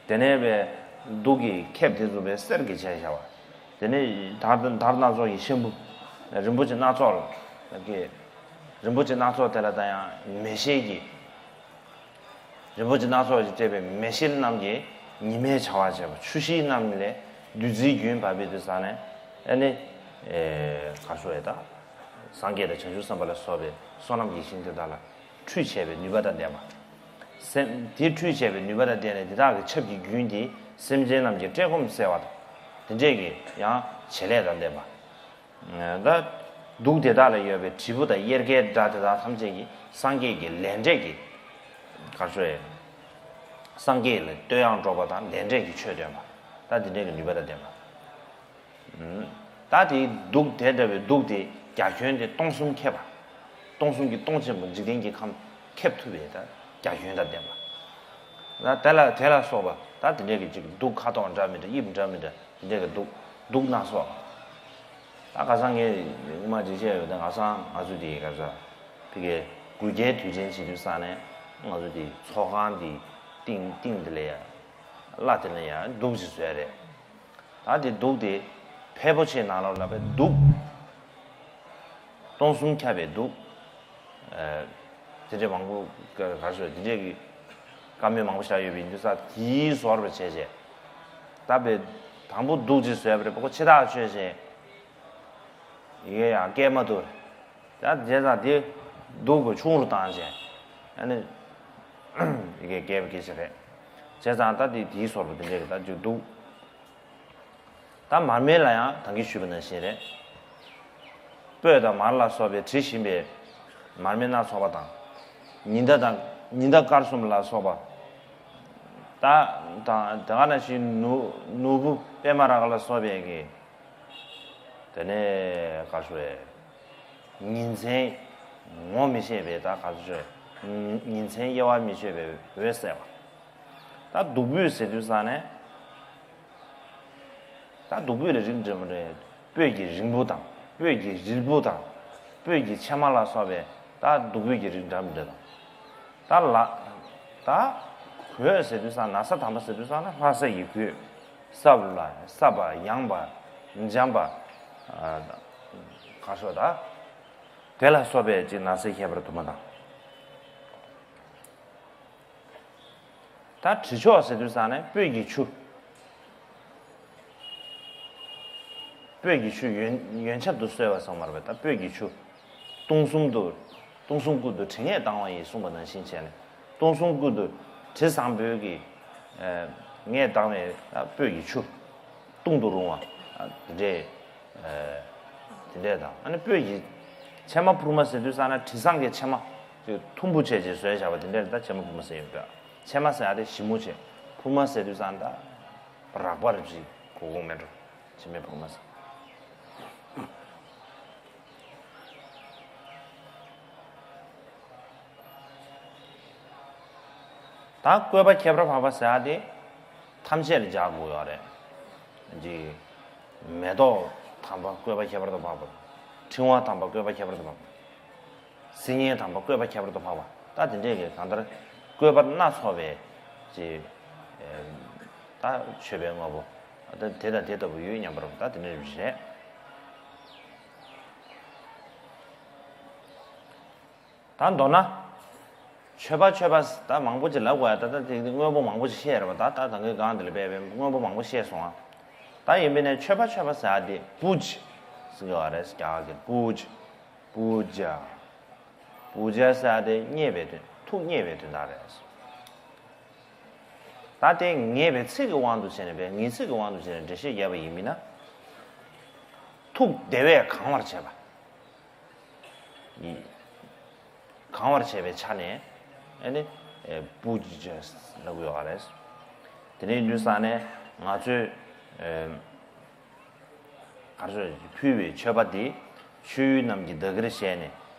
དེ་ནས་དཔེ་གདུགས་ཀྱི་ཁེབས་དེ་ཚོ་དཔེ་གསེར་གྱི་བྱས་བཞག་པ། དེ་ནས་དར་དར་སྣ་ཚོགས་ཀྱི་ཤམ་བུ། རིན་པོ་ཆེ་སྣ་ཚོགས་ཀྱི། རིན་པོ་ཆེ་སྣ་ཚོགས་དེ་ལ་ད་ཡང་མེ་ཤེལ་གྱི། རིན་པོ་ཆེ་སྣ་ཚོགས་ཀྱིས་སྤྲས་པའི་མེ་ཤེལ་རྣམས་ཀྱིས་ཉི་མའི་བྱ་བ་བྱེད་པ། ཆུ་ཤེལ་རྣམས་ལས་བདུད་རྩིའི་རྒྱུན་བབས་པའི་དུས་ཙ་ནས། ཨ་ནི། ཨེ། ག་ཤོ་ཡ་ད། སངས་རྒྱས་དང་བྱང་ཆུབ་སེམས་དཔའ་ལ་སོགས་པའི་བསོད་ནམས་ཀྱི་ཞིང་དེ་དག་ལ་ཁྲུས་བྱས་པའི་ནུས་པ་དང་ལྡན་པ། སེམས་དེ་ཁྲུས་བྱས་པའི་ནུས་པ་དང་ལྡན་ནས། དེ་དག་གི་ཆབ་ཀྱི་རྒྱུན་དེ་སེམས་ཅན་རྣམས་ཀྱི་བཀྲེས་སྐོམ་སེལ་བ་དང་། དེ་འདྲས་ཀྱི་ཡང་བྱེད་ལས་དང་ལྡན་པ། ད་གདུགས་དེ་དག་ལ་ཡོད་པའི་དྲིལ་བུ་དང་གཡེར་ཁའི་སྒྲ་དེ་དག་ཐམས་ཅད་ཀྱིས་སངས་རྒྱས་ཀྱི་ལས་འབྲས་ཀྱི། ག་ཤོ་ཡ། སངས་རྒྱས་ལ་བསྟོད་དབྱངས་སྒྲོག་པ་དང་ལས་འབྲས་ཀྱི་ཆོས་སྟོན་པ། ད་དེ་འདྲས་ཀྱི་ནུས་པ་དང་ལྡན་པ། ད་དེའི་གདུགས་དེ་འདྲ་བའི་གདུགས་དེ་རྒྱ་ཁྱོན་དེ་སྟོང་གསུམ་ཁེབས་པ། སྟོང་གསུམ་གྱི་སྟོང་ཆེན་པོ་འཇིག་རྟེན་གྱི་ཁམས་ཁེབས་ཐུབ་པའི་ད་རྒྱ་ཁྱོན་དང་ལྡན་པ། ད་དེ་ལ་དེ་ལ་སོགས་པ་ད་དེ་འདྲའི་གི་ཅིག་གདུགས། ཁ་དོག་འདྲ་མི་འདྲ། དབྱིབས་འདྲ་མི་འདྲ། དེ་འདྲའི་གི་གདུགས། གདུགས་སྣ་ཚོགས། ད་ཁ་སང་ངས་སྔོན་མ་ཅིག་བཤད་ཡོད། ད་ཁ་སང་ང་ཚོ་དེ་ག་ས་ཕ་གིའི་གུ་གེའི་དུས་ཆེན་བྱེད་དུས་ཙ་ནས། ང་ཚོ་དེ་ཚོགས་ཁང་དེ་སྟེང་སྟེང་དེ་ལ་ཡ། བླ་དེ་ལ་ཡ་གདུགས་ཅིག་བཟོས་རེད། ད་དེ་གདུགས་དེ་ཕལ་པོ་ཆེའི་ནང་ལོགས་ལ་དཔེ་གདུགས། སྟོང་གསུམ་ཁྱབ་པའི་གདུགས། ཨ། དེ་འདྲའི་མང་པོ་ག་ག་ཚོད་དེ་འདྲའི་གི་བཀའ་མོལ་མང་པོ་བཞག་ཡོད་པ་ཡིན་དུས་ཙ། དེའི་བཟོ་འདྲ་བྱས་བྱས། ད་དཔེ་དང་པོ་གདུགས་ཅིག་བཟོས་པ་རེད། པ་ཁོ་ཕྱི་ཐག་ཆོད་བྱས། ཡི་གེ་ཡང་སྐད་མ་ཐུབ་རེད། ད་བྱས་ཙང་དེ་གདུགས་ཀྱི་ཆུང་རུ་བཏང་བྱས། ཨ་ནི་ཡི་གེ་སྐད་པ་སྐད་ཆ་རེད། བྱས་ཙང་ད་དེ་དེའི་བཟོ་འདྲ་དེ་འདྲའི་གི་ད་ཅིག་གདུགས། ད་མར་མེ་ལ་ཡང་ད་གིན་ཞུས་པ་ནང་བཞིན་རེད། སྤོས་དང་མར་ལ་སོགས་པས་དྲི་ཞིམ་པའི་མར་མེ་སྣ་ཚོགས་པ་དང་། ཉི་ཟླ་དང་། ཉི་ཟླ་སྐར་གསུམ་ལ་སོགས་པ། ད་ད་ད་ག་ནང་བཞིན་ནོར་ནོར་བུ་པདྨ་རཱ་ག་ལ་སོགས་པའི་གི། དེ་ནས་ག་ཤོ་ཡ། ཉིན་མཚན་ངོ་མི་ཤེས་པའི། ད་ག་ཤོ་ཡ། ཉིན་མཚན་དབྱེ་བ་མི་ཤེས་པའི་འོད་གསལ་བ། ད་བདུག་སྤོས་ཟེར་དུས་ཙ་ནས། ད་བདུག་སྤོས་ལ་རིགས་འདྲ་མི་འདྲ། སྤོས་ཀྱི་རིལ་བུ་དང་། སྤོས་ཀྱི་རིལ་བུ་དང་། སྤོས་ཀྱི་ཕྱེ་མ་ལ་སོགས་པའི་ད་བདུག་སྤོས་ཀྱི་རིགས་འདྲ་མི་འདྲ་དང་། ད་ལ། ད་གོས་ཟེར་དུས་ཙ་ན། ས་དམ་པ་ཟེར་དུས་ཙ་ན་ལྷ་ས་ཡི་གོས། སྲབ་ལ་སྲབ་པ། ཡངས་པ། འཇམ་པ། ཨ། ག་ཤོ་ཡ། ད་དེ་ལ་སོགས་པའི་ཅིག་ནགས་ཚལ་ཁྱད་པར་དུ་མ་དང་། ད་དྲི་མཆོག་ཟེར་དུས་ཙ་ནས་སྤོས་ཀྱི་ཆུ། སྤོས་ཀྱི་ཆུ་ཡོན་ཡོན་ཆབ་ཏུ་གསོལ་བ་གསུངས་པ་རེད་པ། ད་སྤོས་ཀྱི་ཆུ། སྟོང་གསུམ་དུ། སྟོང་གསུམ་ཀུན་ཏུ་དྲི་ངད་ལྡང་བ་ཡིས་གསུངས་པ་ནང་བཞིན་བྱས་ནས། སྟོང་གསུམ་ཀུན་ཏུ་དྲི་བཟང་པོའི་གི། ཨ། ངད་ལྡང་བའི་ད་སྤོས་ཀྱི་ཆུ། བཏུང་དུ་རུང་བ། ཨ། དེ་འདྲའི། ཨ། དེ་འདྲས་དང་། ཨ་ནི་སྤོས་ཀྱི་ཕྱེ་མ་ཕུར་མ་ཟེར་དུས་ཙ་ན་དྲི་བཟང་གི་ཕྱེ་མ་ཅིག་ཐུམ་བུ་བྱས་བྱས་བཟོས་བཞག་པ་དེ་འདྲས་ལ་ད་ཕྱེ་མ་ཕུར་མ་ཟེར་ཡོད་འདྲ། ཕྱེ་མ་ཟེར་ཡ་དེ་ཞིབ་མོ་བྱས། ཕུར་མ་ཟེར་དུས་ཙ་ན་ད་རགས་པ་རེད་ཅིག་གོ་གོ་མེད་འགྲོ། ཕྱེ་མའི་ཕུར་མ་ཟེར། ད་བཀོད་པ་ཁྱད་པར་འཕགས་པ་ཟེར་ཡ་དེ་ཐམས་ཅད་ལ་སྦྱར་དགོས་ཡོད་རེད། ཅིག་མེ་ཏོག་དམ་པ་བཀོད་པ་ཁྱད་པར་དུ་འཕགས་པ། ཕྲེང་བ་དམ་པ་བཀོད་པ་ཁྱད་པར་དུ་འཕགས་པ། སིལ་སྙན་དམ་པ་བཀོད་པ་ཁྱད་པར་དུ་འཕགས་པ། ད་དེ་འདྲས་ཀྱི་གང་ལྟར་བཀོད་པ་སྣ་ཚོགས་པའི་ཅིག་ད་མཆོད་པའི་དངོས་པོ། ད་དེ་དང་དེ་ལྟ་བུ་ཡོད་སྙམ་པར། ད་དེ་འདྲས་རེད། ད་མདོར་ན། མཆོད་པ་མཆོད་པ་ད་མང་པོ་ཅིག་ལབ་དགོས་ཡ། ད་ད་དེ་དངོས་པོ་མང་པོ་ཅིག་བཤད་རེད་པ། ད་ད་ད་གིན་སྒང་དེ་ལ་དཔེ་དཔེ་དངོས་པོ་མང་པོ་བཤད་སོང་ཨ། ད་ཡིན་པས་ན་མཆོད་པ་མཆོད་པ་ཟེར་ཡ་དེ་པུ་ཇ་ཟེར་གྱི་ཡོད་རེད། རྒྱ་གར་གྱི་པུ་ཇ། པུ་ཇ། པུ་ཇ་ཟེར་ཡ་དེ་མཉེས་པའི་དོན། ཐུགས་མཉེས་པའི་དོན་དག་རེད། ད་དེ་ངེས་པའི་ཚིག་གི་དབང་དུ་བྱས་ནས། དཔེ་ངེས་ཚིག་གི་དབང་དུ་བྱས་ནས་འགྲེལ་བཤད་བརྒྱབ་པ་ཡིན་པས་ན། ཐུགས་བདེ་བས་གང་བར་བྱེད་པ། ཡིན། གང་བར་བྱེད་པའི་ཆ་ནས་ཨ་ནི་པུ་ཇི་ལབ་ཀྱི་ཡོད་རེད། དེ་ནས་ཡིན་དུས་ཙང་ནས་ང་ཚོས་ག་རེ་ཟེར་ཕུལ་བའི་མཆོད་པ་འདི་མཆོད་ཡུལ་རྣམས་ཀྱིས་བདག་གིར་བཞེས་ནས་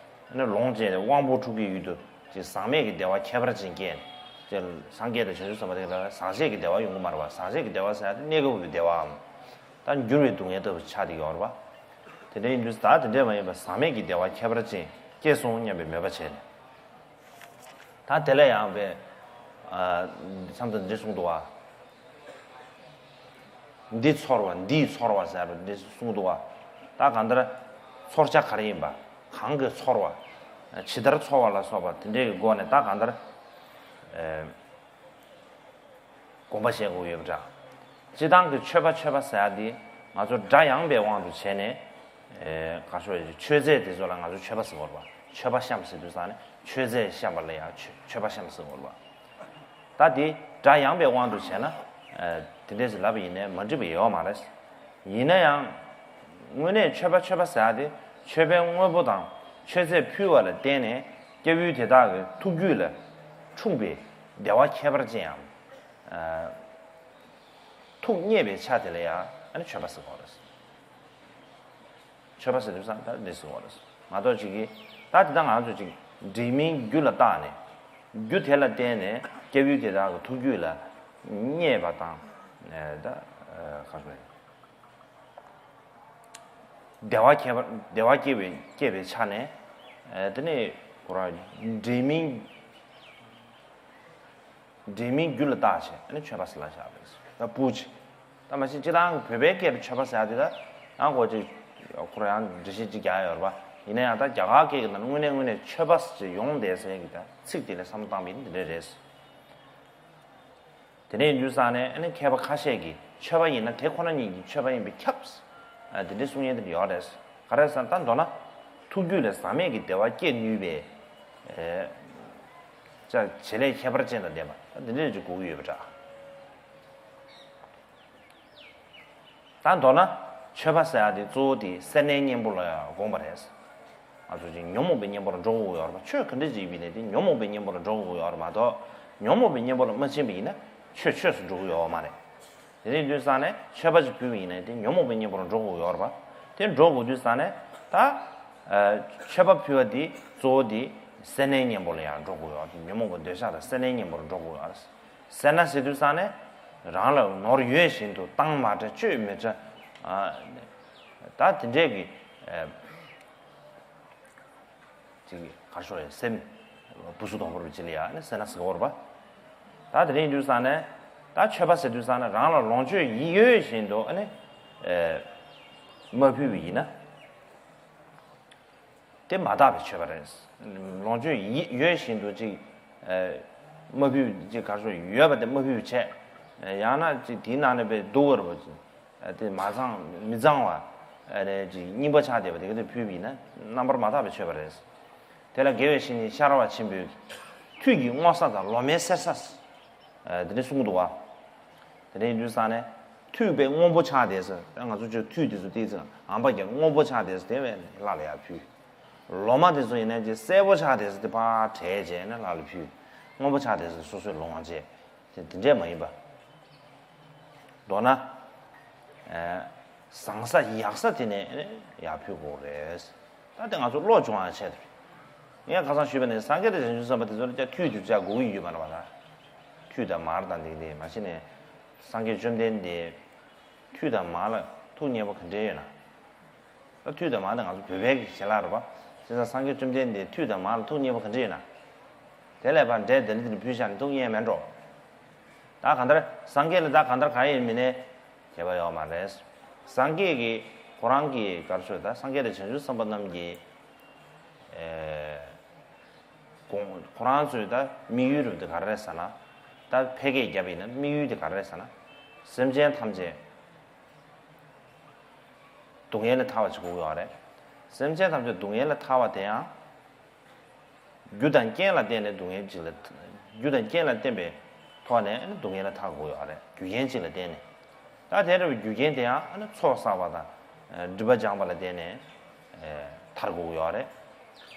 ཨ་ནི་ལོངས་སྤྱད་དེ་དབང་པོ་དྲུག་གི་ཡུལ་དུ་ཅིག་ཟག་མེད་ཀྱི་བདེ་བ་ཁྱད་པར་ཅན་སྐྱེས་ནས་ཅིག་སངས་རྒྱས་དང་བྱང་ཆུབ་སེམས་དཔའ་དེ་ལ་ཟག་བཅས་ཀྱི་བདེ་བ་ཡོང་གི་མ་རེད་པ། ཟག་བཅས་ཀྱི་བདེ་བ་ཟེར་ཡ་དེ་གནས་སྐབས་ཀྱི་བདེ་བའམ་ད་འགྱུར་བའི་སྡུག་བསྔལ་ལྟ་བུ་ཆགས་བསྡད་ཀྱི་ཡོད་རེད་པ། དེ་འདྲ་ཡིན་དུས་ད་དེ་འདྲས་མ་ཡིན་པར་ཟག་མེད་ཀྱི་བདེ་བ་ཁྱད་པར་ཅན་སྐྱེས་སོང་སྙམ་པའི་མོས་པ་བྱས་ནས། ད་དེ་ལ་ཡང་པས་མཚམས་དང་འདི་གསུངས་འདུག་བ། འདི་ཚོར་བ་འདིས་ཚོར་བ་ཟེར་བ་འདི་གསུངས་འདུག་བ། ད་གང་ལྟར་ཚོར་བྱ་ག་རེ་ཡིན་པ། གང་གིས་ཚོར་བ། ཇི་ལྟར་ཚོར་བ་ལ་སོགས་པ་དེ་འདྲའི་སྒོ་ནས་ད་གང་ལྟར། དགོངས་པ་བཞེས་དགོས་ཡོད་པ་འདྲ། སྤྱིར་བཏང་གི་མཆོད་པ་མཆོད་པ་ཟེར་ཡ་དེ་ང་ཚོ་སྒྲ་ཡངས་པའི་དབང་དུ་བྱས་ནས། ཨེ། ག་ཤོད་མཆོད་རྫས་དེ་ཚོ་ལ་ང་ཚོ་མཆོད་པ་ཟེར་གི་ཡོད་རེད་པ། མཆོད་པ་བཤམས་ཟེར་དུས་ཙང་ནས་མཆོད་རྫས་བཤམས་པ་ལ་ཡང་མཆོད་མཆོད་པ་བཤམས་ཟེར་གི་ཡོད་རེད་པ། ད་དེ་སྒྲ་ཡངས་པའི་དབང་དུ་བྱས་ན། ཨེ། དེ་འདྲས་ཟེར་ལབ་པ་ཡིན་ནའི་མ་འགྲིག་པ་ཡོད་མ་རེད། ཡིན་ན་ཡང་། དངོས་གནས་མཆོད་པ་མཆོད་པ་ཟེར་ཡ་དེ་མཆོད་པའི་དངོས་པོ་དང་མཆོད་རྫས་ཕུལ་བ་ལ་བརྟེན་ནས་སྐྱབས་ཡུལ་དེ་དག་གི་ཐུགས་རྒྱུད་ལ་འཁྲུངས་པའི་བདེ་བ་ཁྱད་པར་ཅན་ཡང་། ཐུགས་མཉེས་པའི་ཆ་དེ་ལ་ཡང་ཨ་ནི་མཆོད་པ་ཟེར་གི་ཡོད་རེད། མཆོད་པ་ཟེར་དུས་ཙང་ད་འདི་ཟེར་གི་ཡོད་རེད། མ་གཏོགས་ཅིག་གིས་ད་དེ་དག་ང་ཚོ་ཅིག་འབྲེལ་མིན་རྒྱུ་ལ་བརྟགས་ནས་རྒྱུ་དེ་ལ་བརྟེན་ནས་སྐྱབས་ཡུལ་དེ་དག་གི་ཐུགས་རྒྱུད་ལ་མཉེས་པ་དང་། ད་ག་རེ་ཟེར། བདེ་བ་ཁྱད་པར་བདེ་བ་སྐྱེ་བའི་སྐྱེ་བའི་ཆ་ནས། དེ་ནས་ཁོ་རང་འབྲེལ་མིན་འབྲེལ་མིན་རྒྱུ་ལ་བརྟགས་བྱས་ཨ་ནི་མཆོད་པ་ཟེར་ལབ་བཞག་པ་རེད། ད་པུ་ཇི། ད་མ་གཞི་སྤྱིར་བཏང་གི་བོད་པའི་སྐད་དུ་མཆོད་པ་ཟེར་ཡ་དེ་ད་ཡང་ཁོ་ཅིག་ཁོ་རང་ཡང་འགྲེལ་བཤད་ཅིག་རྒྱག་ཡ་ཡོད་རེད་པ། ཡིན་ན་ཡང་ད་རྒྱ་གར་སྐད་ཀྱི་ནང་དངོས་གནས་དངོས་གནས་མཆོད་པ་ཟེར་ཡོང་བསྡད་ཟེར་ཡ་གི་ད་ཚིག་དེ་ལ་བསམ་བློ་བཏང་བ་ཡིན་ན་དེ་འདྲ་རེད། དེ་འདྲ་ཡིན་དུས་ཙང་ནས་ཨ་ནི་མཁས་པ་ཁ་ཤས་ཀྱིས་མཆོད་པ་ཡིན་ན་དེ་ཁོ་ན་ཉིད་ཀྱི་མཆོད་པ་ཡིན་པས་ཁྱབ། ཨ། དེ་འདྲའི་གསུང་མཁན་དེ་འདྲ་ཡོད་རེད། ག་རེ་ཟེར་ན་ད་མདོར་ན་ཐུགས་རྒྱུད་ལ་ཟག་མེད་ཀྱི་བདེ་བ་སྐྱེ་ནུས་པའི། ཨེ། ཅག་བྱེད་ལས་ཁྱད་པར་ཅན་དང་ལྡན་པ་ད་དེ་འདྲ་ཅིག་དགོས་ཀྱི་ཡོད་པ་འདྲ། ད་མདོར་ན་མཆོད་པ་ཟེར་ཡ་དེ་གཙོ་བོ་དེ་སེར་སྣའི་གཉེན་པོ་ལ་དགོངས་པ་རེད། ང་ཚོ་ཅིག་ཉོན་མོངས་པའི་གཉེན་པོ་ལ་འགྲོ་དགོས་ཡོད་རེད་པ། ཆོས་ག་འདྲ་ཅིག་ཡིན་པ་ཡིན་ནའི་དེ་ཉོན་མོངས་པའི་གཉེན་པོ་ལ་འགྲོ་དགོས་ཡོད་རེད་མ་གཏོགས། ཉོན་མོངས་པའི་གཉེན་པོ་ལ་མ་ཕྱིན་པ་ཡིན་ན་ཆོས་ཆོས་སུ་འགྲོ་གི་ཡོད་མ་རེད། དེ་རིང་དུས་སང་ནས་མཆོད་པ་ཅིག་ཕུལ་བ་ཡིན་ན་དེ་ཉོན་མོངས་པའི་གཉེན་པོ་ལ་འགྲོ་དགོས་ཡོད་རེད་པ། དེ་འགྲོ་དགོས་དུས་སང་ནས་ད། ཨ། མཆོད་པ་ཕུལ་བ་དེ་གཙོ་བོ་དེ་སེར་སྣའི་གཉེན་པོ་ལ་ཡང་འགྲོ་དགོས་ཡོད་རེད། ཉོན་མོངས་པའི་འདོད་ཆགས་དང་སེར་སྣའི་གཉེན་པོ་ལ་འགྲོ་དགོས་ཡོད་རེད། སེར་སྣ་ཟེར་དུས་སང་ནས་རང་ལ་ནོར་ཡོད་བཞིན་དུ་བཏང་མ་དྲགས་སྤྱོད་མི་དྲགས། ཨ། ད་དེ་འདྲས་ཀྱི། ཨ། ཅིག་ག་རེ་ཞུ་རེད། སེམས་སྦུ་སུ་དོང་པོར་བྱེད་ལ་ཡ་ནི་སེར་སྣ་ཟེར་གི་ཡོད་རེད་པ། ད་དེ་རིང་དུས་སང་ནས་ད་མཆོད་པ་ཟེར་དུས་སང་ནས་རང་ལ་ལོངས་སྤྱོད་ཡོད་བཞིན་དུ་ཨ་ནི། ཨེ། མ་ཕུལ་བ་ཡིན་ན། དེ་མ་དག་པའི་མཆོད་པ་རེད། ལོངས་སྤྱོད་ཡོད་བཞིན་དུ་ཅིག་ཨེ། མ་ཕུལ་ཅིག་ག་རེ་ཞུ་ཡོད་པ་དེ་མ་ཕུལ་བྱས། ཡང་ན་ཅིག་དེའི་ནང་ནས་པའི་སྡུག་པ་རེད་པ། དེ་མ་ཚང་མི་གཙང་བ། ཨ་ནི་ཅིག་རྙིང་པ་ཆགས་བསྡད་པ་དེ་ག་དེ་ཕུལ་བ་ཡིན་ན་རྣམ་པར་མ་དག་པའི་མཆོད་པ་རེད། དེ་ལ་དགེ་བའི་བཤེས་གཉེན་ཤར་བ་ཆེན་པོས་ཁྱོད་ཀྱི་སྔོ་ས་དང་ལོ་མའི་སེར་ས། ཨ། དེ་འདྲ་གསུངས་འདུག་བ། དེ་འདྲ་ཡིན་དུས་སང་ནས་ཁྱོད་དཔེ་སྔོན་པོ་ཆགས་བསྡད་ས། ད་ང་ཚོ་ཅིག་ཁྱོད་དེ་ཚོ་ཏོག་ཙམ་ཨམ་པ་རྒྱག་སྔོན་པོ་ཆགས་བསྡད་ས་དེ་བས་ལྷ་ལ་ཡར་ཕུལ། ལོ་མ་དེ་ཚོ་ཡིན་ན་ཅིག་སེར་པོ་ཆགས་བསྡད་ས་དེ་ཕར་བྲེགས་བྱས་ནས་ལྷ་ལ་ཕུལ། སྔོན་པོ་ཆགས་བསྡད་ས་སོ་སོས་ལོངས་སྤྱད། དེ་དེ་འདྲས་མ་ཡིན་པ། མདོར་ན། ཨེ། བཟང་ས་ཡག་ས་དེ་ནས་ཡར་ཕུལ་དགོས་རེད། ད་དེ་ང་ཚོ་བློ་སྦྱོང་ཡག་ཆེད་དུ་རེད། ངས་ཁ་སང་ཞུས་པ་ནི་སངས་རྒྱས་དང་བྱང་ཆུབ་སེམས་དཔའ་དེ་ཚོ་ལ་ཀྱང་ཐུགས་དེ་ཅག་དགོས་ཀྱི་ཡོད་མ་རེད་པ། ད་ཐུགས་དང་མར་དང་འདི་འདི་མ་གཞི་ནས་སངས་རྒྱས་བཅོམ་ལྡན་འདས་ཐུགས་དང་མར་ལ་ཐུགས་མཉེས་པོ་ག་འདྲས་ཡོད་ན། ད་ཐུགས་དང་མར་དེ་ང་ཚོ་བོད་པའི་གི་ཞལ་ལག་རེད་པ། བྱས་ཙང་སངས་རྒྱས་བཅོམ་ལྡན་འདས་ཐུགས་དང་མར་ལ་ཐུགས་མཉེས་པོ་ག་འདྲས་ཡོད་ན། དེ་ལས་ཕར་འབྲས་དེ་ལ་དེ་ལ་ཕུལ་བཞག་ནས་ཐུགས་མཉེས་མེད་འགྲོ། ད་གང་ལྟར་སངས་རྒྱས་ལ་ད་གང་ལྟར་གང་ཡིན་མིན་ནས་ཁྱད་པར་ཡོད་མ་རེད། སངས་རྒྱས་ཀྱི་ཁོ་རང་གི་ག་རེ་ཞུ་ད་སངས་རྒྱས་དང་བྱང་ཆུབ་སེམས་དཔའ་རྣམས་ཀྱི། ཨེ། དགོངས་ཁོ་རང་ཚོའི་ད་དམིགས་ཡུལ་རུ་དེ་ག་རེ་རེད་ཟེར་ན། ད་ཕལ་སྐད་བརྒྱབ་པ་ཡིན་ན་དམིགས་ཡུལ་དེ་ག་རེ་རེད་ཟེར་ན། སེམས་ཅན་ཐམས་ཅད་སྡུག་བསྔལ་ལས་ཐར་བ་བྱེད་དགོས་ཀྱི་ཡོད་རེད། སེམས་ཅན་ཐམས་ཅད་སྡུག་བསྔལ་ལས་ཐར་བ་དེ་ཡང་། རྒྱུ་དང་རྐྱེན་ལ་བརྟེན་ནས་སྡུག་བསྔལ་ཅིག་ལ། རྒྱུ་དང་རྐྱེན་ལ་བརྟེན་པའི་ཐོག་ནས་སྡུག་བསྔལ་ལ་ཐར་དགོས་ཡོད་རེད། རྒྱུ་རྐྱེན་ཅིག་ལ་བརྟེན་ནས། ད་དེ་འདྲ་བའི་རྒྱུ་རྐྱེན་དེ་ཡང་ཚོགས་བསགས་པ་དང་སྒྲིབ་པ་སྦྱངས་པ་ལ་བརྟེན་ནས་ཐར་དགོས་ཡོད་རེད།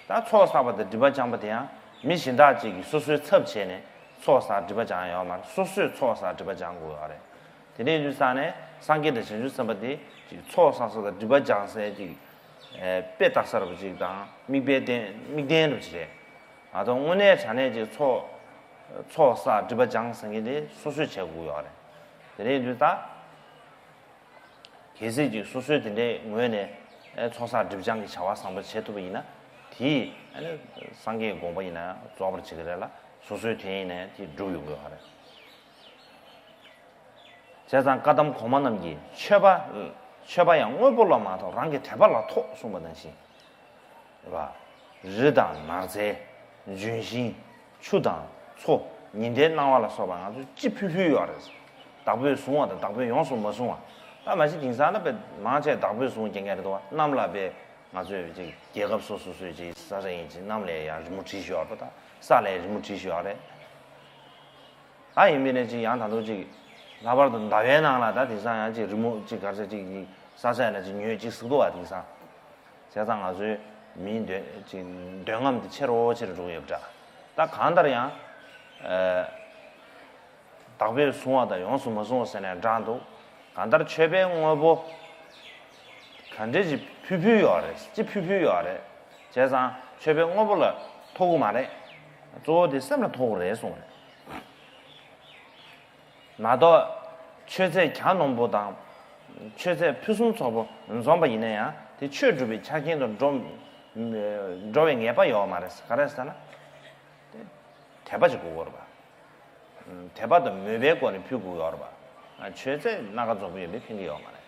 ད་ཚོགས་བསགས་པ་དང་སྒྲིབ་པ་སྦྱངས་པ་དེ་ཡང་མི་གཞན་དག་ཅིག་གིས་སོ་སོའི་ཚབ་བྱས་ནས་ཚོགས་བསགས་སྒྲིབ་པ་སྦྱངས་ཡོད་མ་རེད། སོ་སོས་ཚོགས་བསགས་སྒྲིབ་པ་སྦྱང་དགོས་ཡོད་རེད། དེ་འདྲ་ཡིན་དུས་ཙང་ནས་སངས་རྒྱས་དང་བྱང་ཆུབ་སེམས་དཔའ་དེ་ཅིག་ཚོགས་བསགས་ས་དང་སྒྲིབ་པ་སྦྱང་སའི་ཅིག་དཔེ་བལྟ་ས་རུ་ཅིག་དང་། དམིགས་དཔེ་བསྟན། དམིགས་རྟེན་རུ་ཅིག་རེད། ང་ཚོ་དངོས་གནས་དྲང་གནས་ཅིག་ཚོགས་ཚོགས་བསགས་སྒྲིབ་པ་སྦྱང་ཟེར་མཁན་དེ་སོ་སོས་བྱེད་དགོས་ཡོད་རེད། དེ་འདྲ་ཡིན་དུས་ད། གལ་སྲིད་ཅིག་སོ་སོའི་དེ་འདྲའི་ངོས་ནས་ཨེ་ཚོགས་བསགས་སྒྲིབ་སྦྱང་གི་བྱ་བ་བཟང་པོ་བྱེད་ཐུབ་པ་ཡིན་ན། དེས་ཨ་ནི་སངས་རྒྱས་དགོངས་པ་ཡིན་ན་རྫོགས་པར་བྱེད་ཀྱི་རེད་ལ། སོ་སོའི་དོན་ཡིན་ན་དེ་འགྲུབ་ཡོང་གི་ཡོད་རེད། བྱས་ཙང་བཀའ་གདམས་གོང་མ་རྣམས་ཀྱིས་མཆོད་པ། མཆོད་པ་ཡང་དངོས་པོ་ལ་མ་ཐོགས། རང་གི་དད་པ་ལ་ཐོགས་གསུངས་པ་ནང་བཞིན། རེད་པ། རི་དང་ནགས་ཚལ། ལྗོན་ཤིང་། ཆུ་དང་མཚོ། ཉི་ཟླའི་སྣང་བ་ལ་སོགས་པ་ང་ཚོས་ཅི་ཕུལ་ཕུལ་ཡོད་རེད། བདག་པོས་བཟུང་བ་དང་བདག་པོས་ཡོངས་སུ་མ་བཟུང་བ། ད་མ་གཞི་དེང་སང་ན་དཔེ་མང་ཆེ་བདག་པོས་བཟུང་རྐྱང་རྐྱང་རེད་འདུག་པ། གནམ་ལ་དཔེ་ང་ཚོས་ཅིག་རྒྱལ་ཁབ་སོ་སོ་སོས་ཅིག་ས་ཆ་ཡིན་ཅིག་གནམ་ལ་ཡང་རི་མོ་བྲིས་བཞག་ཡོད་རེད་པ། ད་ས་ལ་ཡང་རི་མོ་བྲིས་བཞག་ཡོད་རེད། ད་ཡིན་པས་ན་ཅིག་ཡང་ད་དུང་ཅིག་ལྷག་པར་དུ་ཟླ་བའི་ནང་ལ་ད་དེང་སང་ཡང་ཅིག་རི་མོ་ཅིག་ག་ཚོད་ཅིག་ས་ཆ་ཡིན་ན་ཅིག་ཉོས་ཅིག་གཟིགས་འདུག་པ། དེང་སང་། བྱས་ཙང་ང་ཚོའི་མིའི་འདོད་ཅིག་འདོད་རྔམ་དེ་ཆེ་རུ་ཆེ་རུ་འགྲོ་གི་ཡོད་པ་འདྲ། ད་གང་ལྟར་ཡང་། ཨ། བདག་པོས་བཟུང་བ་དང་ཡོངས་སུ་མ་བཟུང་བ་ཟེར་ནས་འདྲ་འདུག་གང་ལྟར་མཆོད་པའི་དངོས་པོ་ག་འདྲས་ཅིག་ཕུལ་ཕུལ་ཡོད་རེད། ཅི་ཕུལ་ཕུལ་ཡོད་རེད། བྱས་ཙང་མཆོད་པའི་དངོས་པོ་ལ་ཐོགས་ཀྱི་མ་རེད། གཙོ་བོ་དེ་སེམས་ལ་ཐོགས་ཀྱི་རེད་གསུངས་རེད། མ་གཏོགས། མཆོད་རྫས་གྱ་ནོམ་པོ་དང་། མཆོད་རྫས་ཕུན་སུམ་ཚོགས་པོ་འཛོམས་པ་ཡིན་ན་ཡང་དེ་ཆོས་སྒྲུབ་པའི་ཆ་རྐྱེན་དུ་འགྲོ། འགྲོ་བའི་ངེས་པ་ཡོད་མ་རེད། ག་རེ་ཟེར་ན། དད་པ་ཅིག་དགོས་ཀྱི་ཡོད་རེད་པ། དད་པ་དང་མོས་པའི་སྒོ་ནས་ཕུལ་དགོས་ཀྱི་ཡོད་རེད་པ། མཆོད་རྫས་སྣ་ཁ་འཛོམས་པོ་ཡོད་པས་ཕན་གྱི་ཡོད་མ་རེད།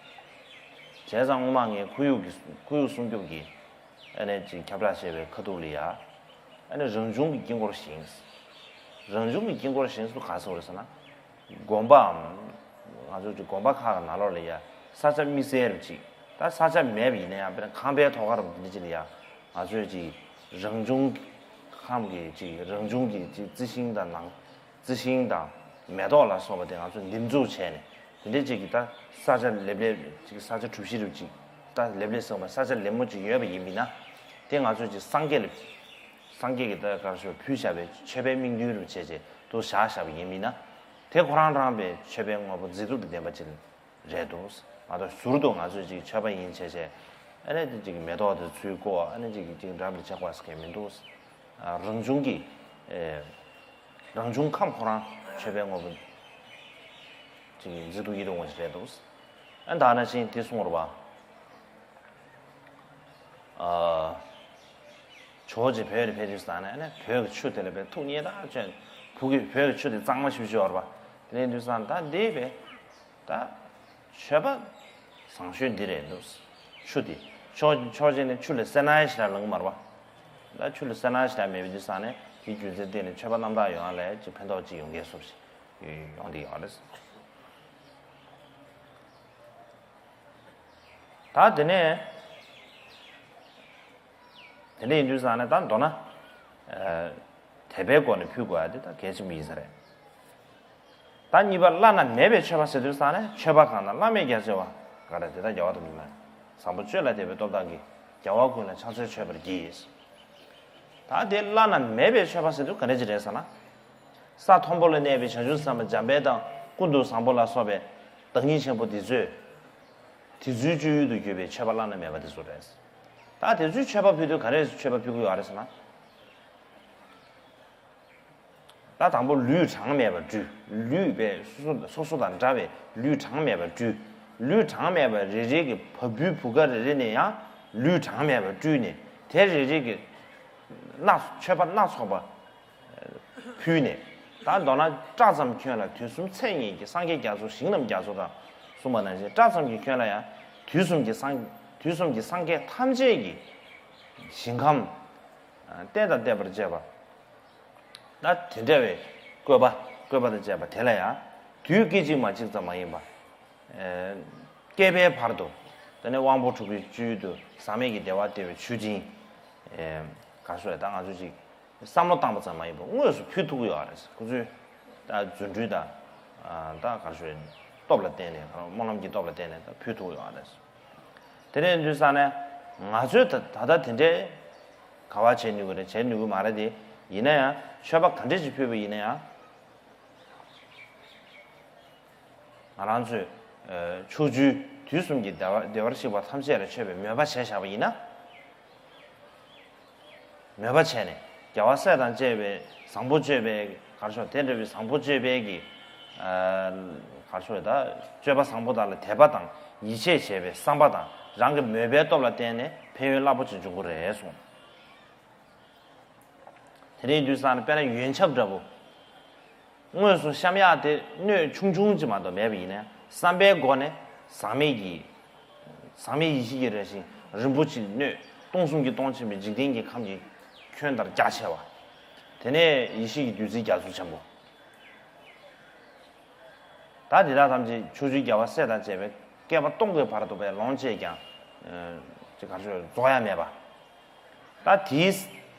བྱས་ཙང་སྔོན་མ་ངས་ཁོར་ཡུག་གི་ཁོར་ཡུག་སྲུང་སྐྱོབ་ཀྱི། ཨ་ནི་ཅིག་ཁྱབ་བསྒྲགས་བྱས་པའི་ཁ་ཐུག་ལ་ཡ། ཨ་ནི་རང་བྱུང་གི་དཀྱིལ་འཁོར་བཞེངས། རང་བྱུང་གི་དཀྱིལ་འཁོར་བཞེངས་སུ་ག་ཟེར་བ་རེད་ཟེར་ན། དགོན་པའམ། ང་ཚོ་ཅིག་དགོན་པ་ཁག་གི་ནང་ལོགས་ལ་ཡ། ས་ཆ་དམིགས་བསལ་རུ་ཅིག་ད་ས་ཆ་མེད་པ་ཡིན་ན་ཡང་དཔེར་ན་ཁང་པའི་ཐོག་ཁར་འདི་འདྲ་ཅིག་ལ་ཡ། ང་ཚོས་ཅིག་རང་བྱུང་ཁམས་ཀྱི་ཅིག་རང་བྱུང་གི་ཅིག་རྩི་ཤིང་དང་ནང་། རྩི་ཤིང་དང་མེ་ཏོག་ལ་སོགས་པ་དེ་ང་ཚོས་འདེབས་འཛུགས་བྱས་ནས་དེ་འདྲའི་ཅིག་གི་ད་ས་ཆ་ལེབ་ལེབ་ཅིག་ས་ཆ་གྲུ་བཞི་རུ་ཅིག་ད་ལེབ་ལེབ་སོང་བ་ས་ཆ་ལེབ་མོ་ཅིག་ཡོད་པ་ཡིན་པས་ན། དེ་ང་ཚོས་ཅིག་སངས་རྒྱས་ལ་སངས་རྒྱས་ཀྱི་ད་གར་ཞོ་ཕུལ་བཞག་པའི་མཆོད་པའི་དམིགས་འདུན་རུ་བྱས་རྗེས་དུ་བཞག་བཞག་པ་ཡིན་པས་ན། དེ་ཁོ་རང་རང་པའི་མཆོད་པའི་དངོས་པོ་མཛེས་སྡུག་གི་ལྡན་པ་ཅིག་རེད་འདུག་མ་གཏོགས་ཟུར་དུ་ང་ཚོས་ཅིག་མཆོད་པ་ཡིན་བྱས་བྱས། ཨ་ནི་ཅིག་མེ་ཏོག་དེ་ཚུར་བཀོག་ཨ་ནི་ཅིག་ཅིག་འདྲ་པར་ཆགས་པ་ཟེར་མཁན་མི་འདུག་རང་བྱུང་གི། ཨེ། རང་བྱུང་ཁམས་ཁོ་རང་མཆོད་པའི་དངོས་པོ་ཅིག་མཛེས་སྡུག་ཡིད་དུ་འོང་བ་ཞིག་རེད་འདུག་ཨ་ནི་ད་ནང་བཞིན་དེ་གསུངས་རེད་པ། ཨ། ཇོ་བོ་རྗེ་བོད་ལ་ཕེབས་དུས་ཙང་ནས་ཨ་ནི་བོད་ཀྱི་ཆུ་དེ་ལ་དཔེ་ཐུགས་མཉེས་དྲགས་བྱས། བོད་ཀྱི་བོད་ཀྱི་ཆུ་དེ་གཙང་མ་ཞེ་པོ་ཅིག་ཡོད་རེད་པ། དེ་ལས་དུས་ཙང་ད་འདི་དཔེ། ད། མཆོད་པ་བཟང་ཤོས་འདི་རེད་འདུག་ཆུ་འདི། ཕྱོགས་ཕྱོགས་གཅིག་ནས་ཆུ་ལ་སེར་སྣ་ཞེ་དྲག་ལངས་མ་རེད་པ། ད་ཆུ་ལ་སེར་སྣ་ཞེ་དྲག་མེད་པའི་དུས་ཙང་ནས་དེའི་རྒྱུ་མཚན་བརྟེན་ནས་མཆོད་པ་རྣམ་དག་ཡོང་ཡ་ལ་ཅིག་ཕན་ཐོགས་ཅིག་ཡོང་མཁན་བཟོ་ཞིག་ཡོང་བསྡད་ཡོད་རེད། ད་དེ་ནས། དེ་འདྲ་ཡིན་དུས་ཙང་ནས་ད་མདོར་ན། ཨ། དད་པའི་སྒོ་ནས་ཕུལ་དགོས་ཡ་དེ་ད་གལ་ཆེན་པོ་ཡིན་ས་རེད། ད་གཉིས་པ་བླ་ན་མེད་པའི་མཆོད་པ་ཟེར་དུས་ཙང་ནས་མཆོད་པ་གང་དང་བླ་མེད་རྒྱ་ཆེ་བ་ག་རེ་དེ་དག་རྒྱལ་བ་དང་མི་མ་ཡིན། བཟང་པོ་སྤྱོད་ལ་དད་པའི་སྟོབས་དག་གིས། རྒྱལ་བ་ཀུན་ལ་ཕྱག་འཚལ་མཆོད་པར་བགྱི། ད་དེ་བླ་ན་མེད་པའི་མཆོད་པ་ཟེར་དུས་ག་འདྲ་ཅིག་རེད་ཟེར་ན། ས་མཐོན་པོ་ལ་གནས་པའི་བྱང་ཆུབ་སེམས་དཔའ་འཇམ་དཔལ་དང་ཀུན་ཏུ་བཟང་པོ་ལ་སོགས་པའི་བདག་ཉིད་ཆེན་པོ་འདི་ཚོས། དེ་ཚོའི་སྤྱོད་ཡུལ་དུ་གྱུར་པའི་མཆོད་པ་བླ་ན་མེད་པ་དེ་ཚོ་རེད། ད་དེ་ཚོའི་མཆོད་པ་ཕུལ་དུས་ག་རེ་མཆོད་པ་ཕུལ་གྱི་ཡོད་རེད་ཟེར་ན། ད་དང་པོ་ལུས་གྲངས་མེད་པར་སྤྲུལ། ལུས་པའི་སོ་སོ་སོ་སོ་དང་འདྲ་བའི་ལུས་གྲངས་མེད་པར་སྤྲུལ། ལུས་གྲངས་མེད་པ་རེ་རེ་གི་བ་སྤུའི་བུ་ག་རེ་རེ་ནས་ཡང་ལུས་གྲངས་མེད་པར་སྤྲུལ་ནས་དེ་རེ་རེ་གི་སྣ་མཆོད་པ་སྣ་ཚོགས་པ་ཕུལ་ནས། ད་མདོར་ན་སྐྲ་ཙམ་ཁྱོན་ལ་དུས་གསུམ་མཚན་ཉིད་ཀྱི་སངས་རྒྱས་རྒྱ་མཚོ་ཞིང་རྣམས་རྒྱ་མཚོ་དང་གསུངས་པ་ནང་བཞིན་སྐྲ་ཙམ་གྱི་ཁྱོན་ལ་ཡང་དུས་གསུམ་གྱི་སངས་དུས་གསུམ་གྱི་སངས་རྒྱས་ཐམས་ཅད་ཀྱི་ཞིང་ཁམས་བསྟན་དང་བསྟན་པར་བཅས་པ། ད་དེ་འདྲ་བའི་བཀོད་པ་བཀོད་པ་དང་བཅས་པ་དེ་ལ་ཡང་དུས་སྐད་ཅིག་མ་གཅིག་ཙམ་མ་ཡིན་པ། ཨེ། བསྐལ་པའི་བར་དུ། དེ་ནས་དབང་པོ་དྲུག་གི་སྤྱོད་ཡུལ་དུ་ཟག་མེད་ཀྱི་བདེ་བ་སྟེར་བའི་མཆོད་སྤྲིན། ཨེ། ག་རེ་ཟེར་ད་ང་ཚོ་ཅིག་བསམ་བློ་བཏང་པ་ཙམ་མ་ཡིན་པར་དངོས་སུ་ཕུལ་ཐུབ་ཀྱི་ཡོད་རེད། ཁོ་ཚོས་ད་རྫུ་འཕྲུལ་དང་། ཨ། ད་ག་རེ་ཟེར། སྟོབས་ལ་བརྟེན་ནས་སྨོན་ལམ་གྱི་སྟོབས་ལ་བརྟེན་ནས་ད་ཕུལ་ཐུབ་ཀྱི་ཡོད་རེད། དེ་འདྲ་ཡིན་དུས་ཙང་ནས་ང་ཚོས་ད་ད་ལྟ་དེ་འདྲའི་ ག་བ་བྱེད་ནུས་ཀྱི་རེད། བྱེད་ནུས་ཀྱི་མ་རེད་དེ། ཡིན་ན་ཡང་མཆོད་པ་ག་འདྲ་ཞིག་ཕུལ་བ་ཡིན་ན་ཡང་། ང་རང་ཚོས་ཨ་ཕྱོགས་བཅུའི་དུས་གསུམ་གྱི་བདེ་བ་བདེ་བར་གཤེགས་པ་ཐམས་ཅད་ལ་མཆོད་པའི་མོས་པ་བྱས་བཞག་པ་ཡིན་ན། མོས་པ་བྱས་ནས་རྒྱལ་བ་སྲས་དང་བཅས་པའི་བཟང་པོ་སྤྱོད་པའི་གར་ཤོག་དེ་འདྲ་བའི་བཟང་པོ་སྤྱོད་པའི་གི་ཨ་གར་ཤོག་ད་སྤྱོད་པ་བཟང་པོ་དག་ལ་དད་པ་དང་ཡིད་ཆེས་བྱེད་པའི་བསམ་པ་དང་རང་གི་མོས་པའི་སྟོབས་ལ་བརྟེན་ནས་ཕན་ཡོན་རླབས་པོ་ཆེ་འབྱུང་གི་རེད་གསུངས། དེ་རིང་དུས་སང་ནི་དཔེར་ན་ཡོན་ཆབ་འདྲ་པོ། དངོས་སུ་བཤམས་ཡག་དེ་སྣོད་ཆུང་ཆུང་ཅིག་མ་གཏོགས་མེད་པ་ཡིན་ན་བསམ་པའི་སྒོ་ནས་ཟག་མེད་ཀྱི། ཟག་མེད་ཡེ་ཤེས་ཀྱི་རང་བཞིན་རིན་པོ་ཆེའི་སྣོད་སྟོང་གསུམ་གྱི་སྟོང་ཆེན་པོའི་འཇིག་རྟེན་གྱི་ཁམས་ཀྱི་ཁྱོན་ལྟར་རྒྱ་ཆེ་བ། དེ་ནས་ཡེ་ཤེས་ཀྱི་བདུད་རྩིའི་རྒྱ་མཚོ་ཆེན་པོ། ད་འདི་དག་ཐམས་ཅད་ཕྱོགས་བཅུའི་རྒྱལ་བ་སྲས་དང་བཅས་པའི་བསྐལ་པ་སྟོང་གི་བར་དུ་པའི་ལོངས་སྤྱད་ཀྱང་། ཅི་ག་ཚོད་རྫོགས་ཡ་མེད་པ། ད་དེའི།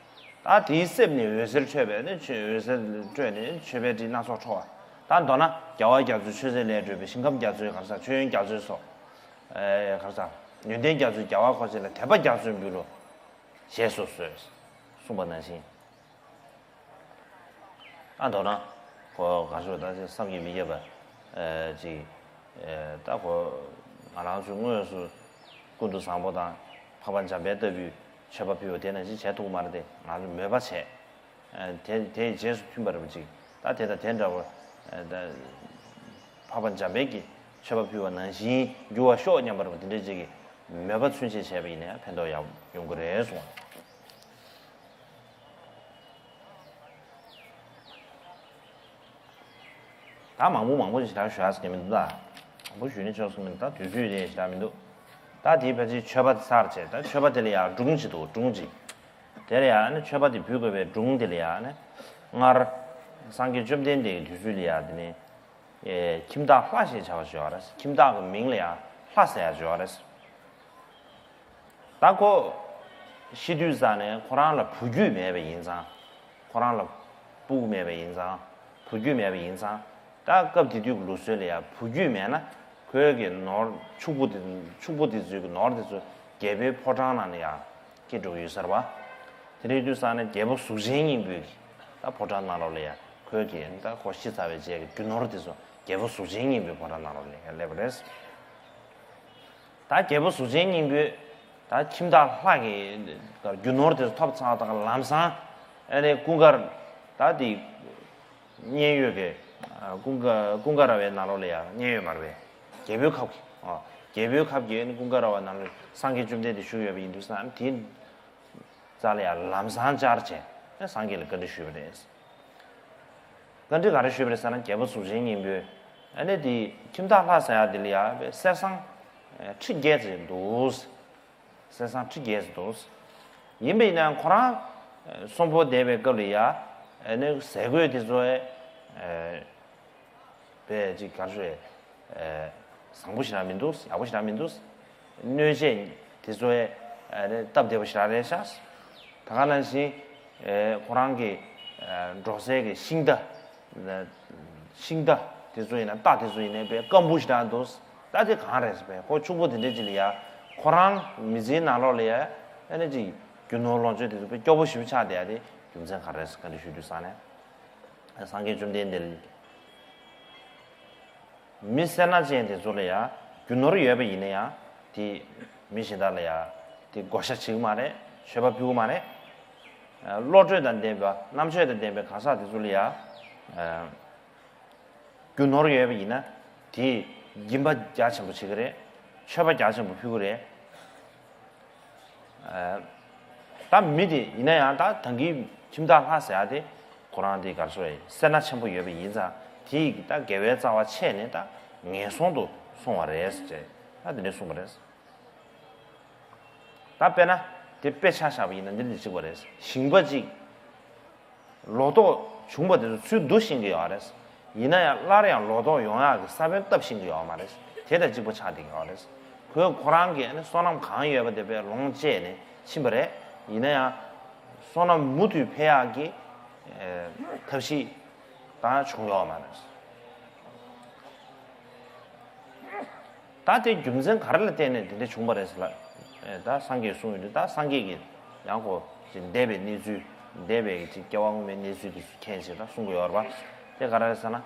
ད་དེའི་གསེབ་ནས་འོད་ཟེར་འཕྲོས་པས་ནི་ཆོས་འོད་ཟེར་འཕྲོས་ནས་མཆོད་པའི་དྲི་སྣ་ཚོགས་འཕྲོ་བ། ད་མདོར་ན་རྒྱལ་བ་རྒྱ་མཚོའི་མཆོད་རྫས་ལས་གྲུབ་པའི་ཞིང་ཁམས་རྒྱ་མཚོའི་གར་ས་མཆོད་ཡོན་རྒྱ་མཚོའི་སོགས། གར་ས་ཡོན་ཏན་རྒྱ་མཚོའི་རྒྱལ་བ་འཁོར་བཅས་ལ་དད་པ་རྒྱ་མཚོའི་འབུལ་ལོ། ཞེས་སུ་གསོལ། གསུངས་པ་ནང་བཞིན། ཨ་མདོར་ན། ཁོ་ག་ཚོད་ད་ཅིག་བསམ་གྱིས་མི་ཁྱབ་པ། ཅིག་ད་ཁོ་ང་རང་ཚོས་དངོས་སུ་ཀུན་ཏུ་བཟང་པོ་དང་འཕགས་པ་འཇམ་དཔལ་ལྟ་བུའི་མཆོད་པ་ཕུལ་བ་དེ་ནང་བཞིན་བྱས་ཐུབ་ཀྱི་མ་རེད་དེ། ང་ཚོས་མོས་པ་བྱས། དེ་དེའི་རྗེས་སུ་མཐུན་པ་རེད་པ་ཅིག་ད་དེ་དང་དེ་འདྲ་བ། འཕགས་པ་འཇམ་དཔལ་གྱི་མཆོད་པ་ཕུལ་བ་ནང་བཞིན་འགྱུར་བ་ཤོག་སྙམ་པ་རེད་པ། དེ་འདྲའི་ཅིག་གི་མོས་པ་ཚུན་ཆད་བྱས་པ་ཡིན་ན་ཡང་ཕན་ཐོགས་ཡག་ཡོང་གི་རེད་གསུངས། ད་མང་པོ་མང་པོ་ཞེ་དྲག་ཞུ་ཡག་ཟེར་མི་འདུག་ད། མང་པོ་ཞུས་ནས་ཆོག་ཟེར་མི་འདུག་ད་དུས་ཚོད་དེ་ཞེ་དྲག་མི་འདུག་ད་དེའི་ཕལ་ཆེར་མཆོད་པ་དེ་ཚར་བྱས། ད་མཆོད་པ་དེ་ལ་ཡང་སྒྲུང་ཅིག་འདུག་སྒྲུང་ཅིག་དེ་ལ་ཡང་ནི་མཆོད་པ་དེ་ཕུལ་དགོས་པའི་སྒྲུང་དེ་ལ་ཡང་ནི། སྔར་སངས་རྒྱས་བཅོམ་ལྡན་འདས་ཀྱི་དུས་ཚོད་ལ་ཡང་དེ་ནི། ཁྱིམ་བདག་ལྷ་ཞེས་བྱ་བ་ཞིག་ཡོད་རེད། ཁྱིམ་བདག་གི་མིང་ལ་ཡང་ལྷ་ཟེར་ཡག་ཅིག་ཡོད་རེད། ད་ཁོ་ཤི་དུས་ཙ་ནས་ཁོ་རང་ལ་བུ་རྒྱུད་མེད་པ་ཡིན་ཙང་། ཁོ་རང་ལ་སྤུ་གུ་མེད་པ་ཡིན་ཙང་། བུ་རྒྱུད་མེད་པ་ཡིན་ཙང་། ད་སྐབས་དེ་དུས་ཀྱི་ལུགས་སྲོལ་ལ་ཡང་བུ་རྒྱུད་མེད་ན་ཁོའི་གི་ནོར་ཕྱུག་པོ་དེ་ཕྱུག་པོ་དེ་ཚོའི་གི་ནོར་དེ་ཚོ་རྒྱལ་པོའི་ཕོ་བྲང་ནང་ལ་ཡང་སྐྱེ་འགྲོ་གི་ཡོད་ས་རེད་པ། དེ་འདྲ་ཡིན་དུས་ཙ་ནས་རྒྱལ་པོ་གཟུགས་ཅན་སྙིང་པོའི་གི་ད་ཕོ་བྲང་ནང་ལོགས་ལ་ཡང་ཁོའི་གི་ད་ཁོ་ཤི་ཚར་བའི་རྗེས་ཀྱི་རྒྱུ་ནོར་དེ་ཚོ་རྒྱལ་པོ་གཟུགས་ཅན་སྙིང་པོའི་ཕོ་བྲང་ནང་ལོགས་ལ་ཡང་སླེབས་པ་རེད། ད་རྒྱལ་པོ་གཟུགས་ཅན་སྙིང་པོས་ད་ཁྱིམ་བདག་ལྷ་གི་རྒྱུ་ནོར་དེ་ཐོབ་ཚར་དང་ལམ་སང་ཨ་ནི་ཀུན་དགའ་ད་དེ་མཉན་ཡོད་ཀྱི་ཀུན་དགའ་ཀུན་དགའ་ར་བའི་ནང་ལོགས་ལ་ཡང་མཉན་ཡོད་མ་རེད་པས། རྒྱལ་པོའི་ཁབ་ཀྱི་ཨ་རྒྱལ་པོའི་ཁབ་ཀྱི་ཨ་ནི་ཀུན་དགའ་ར་བ་ནང་ལ་སངས་རྒྱས་བཅོམ་ལྡན་འདས་བཞུགས་ཡོད་པ་ཡིན་དུས་ཙང་དེ་རྩ་ལ་ཡང་ལམ་སང་བཅར་བྱས་སངས་རྒྱས་ལ་བཀའ་འདྲི་ཞུས་པ་རེད། བཀའ་འདྲི་ག་རེ་ཞུས་པ་རེད་ཟེར་ན་རྒྱལ་པོ་གཟུགས་ཅན་སྙིང་པོས་ཨ་ནི་དེ་ཁྱིམ་བདག་ལྷ་ཟེར་ཡག་དེ་ལ་ཡང་གསེར་སྲང་ཁྲི་བརྒྱད་ཙམ་འདུག་གསེར་སྲང་ཁྲི་བརྒྱད་ཙམ་འདུག་ཡིན་པ་ཡིན་ན་ཁོ་རང་གསོན་པོ་བསྡད་པའི་སྐབས་ལ་ཡང་ཨ་ནི་ཟས་གོས་དེ་ཚོ་དཔེ་ཅིག་ག་རེ་ཞུ་དགོས་རེད། བཟང་པོ་ཞེ་དྲག་མི་འདུག་ཡག་པོ་ཞེ་དྲག་མི་འདུག་སྣོད་ཆས་དེ་ཚོ་ཨ་ནི་སྟབས་བདེ་པོ་ཞེ་དྲག་རེད་ཤག་ད་ག་ནང་བཞིན་ཁོ་རང་གི་འགྲོ་སའི་གི་ཤིང་རྟ། ཤིང་རྟ་དེ་ཚོ་ཡིན་ན་རྟ་དེ་ཚོ་ཡིན་ན་དཔེ་སྐམ་པོ་ཞེ་དྲག་འདུག་ད་དེ་གང་རེད་ཟེར་བས་ཁོ་ཕྱུག་པོ་དེ་འདྲ་ཅིག་ལ་ཡ་ཁོ་རང་མི་ཚེའི་ནང་ལོགས་ལ་ཡ་ཨ་ནི་ཅིག་རྒྱུ་ནོར་ལོངས་སྤྱོད་དེ་ཚོ་དཔེ་སྐྱོ་པོ་ཞེ་པོ་ཆགས་བསྡད་ཡ་དེ་རྒྱུ་མཚན་ག་རེ་རེད་ཟེར་བཀའ་འདྲི་ཞུས་དུས་ཙ་ནས། སངས་རྒྱས་བཅོམ་ལྡན་འདས་ལ། མི་སེར་སྣ་ཅན་དེ་ཚོ་ལ་ཡང་རྒྱུ་ནོར་ཡོད་པ་ཡིན་ན་ཡང་དེ་མི་གཞན་དག་ལ་ཡང་དེ་བགོ་བཤའ་བྱེད་ཀྱི་མ་རེད། མཆོད་པ་ཕུལ་གྱི་མ་རེད། བློ་གྲོས་དང་ལྡན་པ་རྣམ་དཔྱོད་དང་ལྡན་པའི་གང་ཟག་དེ་ཚོ་ལ་ཡང་རྒྱུ་ནོར་ཡོད་པ་ཡིན་ན་དེས་སྦྱིན་པ་རྒྱ་ཆེན་པོ་བྱེད་ཀྱི་རེད། མཆོད་པ་རྒྱ་ཆེན་པོ་ཕུལ་གྱི་རེད། ད་མི་དེ་ཡིན་ན་ཡང་ད་ད་གིན་ཁྱིམ་བདག་ལྷ་ཟེར་ཡ་དེ་ཁོ་རང་དེ་ག་རེ་ཟེར་སེར་སྣ་ཆེན་པོ་ཡོད་པ་ཡིན་ཙང་དེ་ཡིས་ད་དགེ་བའི་རྩ་བ་ཆད་ནས་ད་ངན་སོང་དུ་སོང་བ་རེད་ཟེར་ད་དེ་འདྲ་གསུངས་པ་རེད། ད་དཔེར་ན་དེ་དཔེ་ཆ་བཞག་པ་ཡིན་ན་འདི་འདྲ་གཅིག་པ་རེད། ཞིང་པ་གཅིག་ལོ་ཏོག་བྱུང་བ་དེ་ཚོ་ཚུར་བསྡུ་ཤེས་ཀྱི་ཡོད་རེད། ཡིན་ན་ཡང་སླར་ཡང་ལོ་ཏོག་ཡོང་ཡག་གི་ས་བོན་བཏབ་ཤེས་ཀྱི་ཡོད་མ་རེད། དེ་དང་གཅིག་པ་ཆགས་བསྡད་ཀྱི་ཡོད་རེད། ཁོས་ཁོ་རང་གི་ཨ་ནི་བསོད་ནམས་གང་ཡོད་པ་དེ་དཔེ་ལོངས་སྤྱད་ནས་ཕྱིན་པ་རེད། ཡིན་ན་ཡང་བསོད་ནམས་མུ་མཐུད་འཕེལ་ཡག་གི་ཨེ་ཐབས་ཤེས་ད་བྱུང་ཡོད་མ་རེད། ད་དེ་རྒྱུ་མཚན་ག་རེ་ལ་བརྟེན་ནས་དེ་འདྲ་བྱུང་བ་རེད་ཟེར་ལ། ཨེ་ད་སངས་རྒྱས་གསུངས་ཡོད་དུས་ད་སངས་རྒྱས་ཀྱིས་ཡང་ཁོ་ ཅིག་འདས་པའི་གནས་ཚུལ། འདས་པའི་ཅིག་སྐྱེ་བ་སྔོན་མའི་གནས་ཚུལ་དེ་ཚོ་མཁྱེན་བྱས་ད་གསུང་གི་ཡོད་རེད་པ། དེ་ག་རེ་རེད་ཟེར་ན།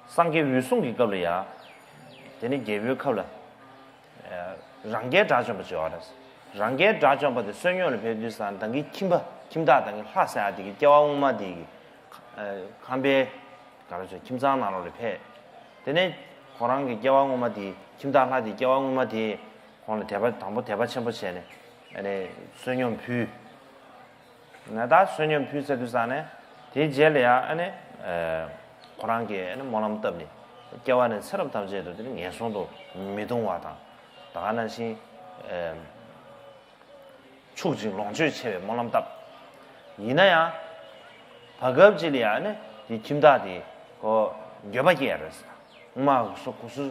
སངས་རྒྱས་འོད་སྲུང་གི་སྐབས་ལ་ཡ། དེ་ནི་རྒྱལ་པོའི་ཁབ་ལ། རང་རྒྱལ་དགྲ་བཅོམ་པ་ཅིག་ཡོད་རེད། རང་རྒྱལ་དགྲ་བཅོམ་པ་དེ་བསོད་སྙོམས་ལ་ཕེབས་དུས་ཙང་ད་གིན་ཁྱིམ་པ་ཁྱིམ་བདག་ད་གིན་ལྷ་ཟེར་ཡ་དེ་གི་སྐྱེ་བ་སྔོན་མ་དེ་གི་ཁམས་པའི་ག་རེ་ཟེར་ཁྱིམ་ཚང་ནང་ལོགས་ལ་ཕེབས། དེ་ནས་ཁོ་རང་གི་སྐྱེ་བ་སྔོན་མ་དེ་ཁྱིམ་བདག་ལྷ་དེ་སྐྱེ་བ་སྔོན་མ་དེ་ཁོང་ལ་དད་པ་དང་པོ་དད་པ་ཆེན་པོ་བྱས་ནས་ཨ་ནི་བསོད་སྙོམས་ཕུལ། ན་ད་བསོད་སྙོམས་ཕུལ་ཚར་དུས་ཙང་ནས་དེའི་རྗེས་ལ་ཡང་ཨ་ནི་ཁོ་རང་གིས་ཨ་ནི་སྨོན་ལམ་བཏབ་ནས་སྐྱེ་བ་ནས་ཚེ་རབས་ཐམས་ཅད་དུ་དེ་ནི་ངན་སོང་དུ་མི་ལྟུང་བ་དང་། ད་ག་ནང་བཞིན་ཕྱུག་ཅིང་ལོངས་སྤྱོད་ཆེ་བའི་སྨོན་ལམ་བཏབ། ཡིན་ན་ཡང་། བར་སྐབས་ཅིག་ལ་ཡང་ནི་དེ་ཁྱིམ་བདག་དེ་ཁོ་འགྱོད་པ་སྐྱེས་ཡ་རེད། སྔོན་མ་སོ་ཁོ་སུ་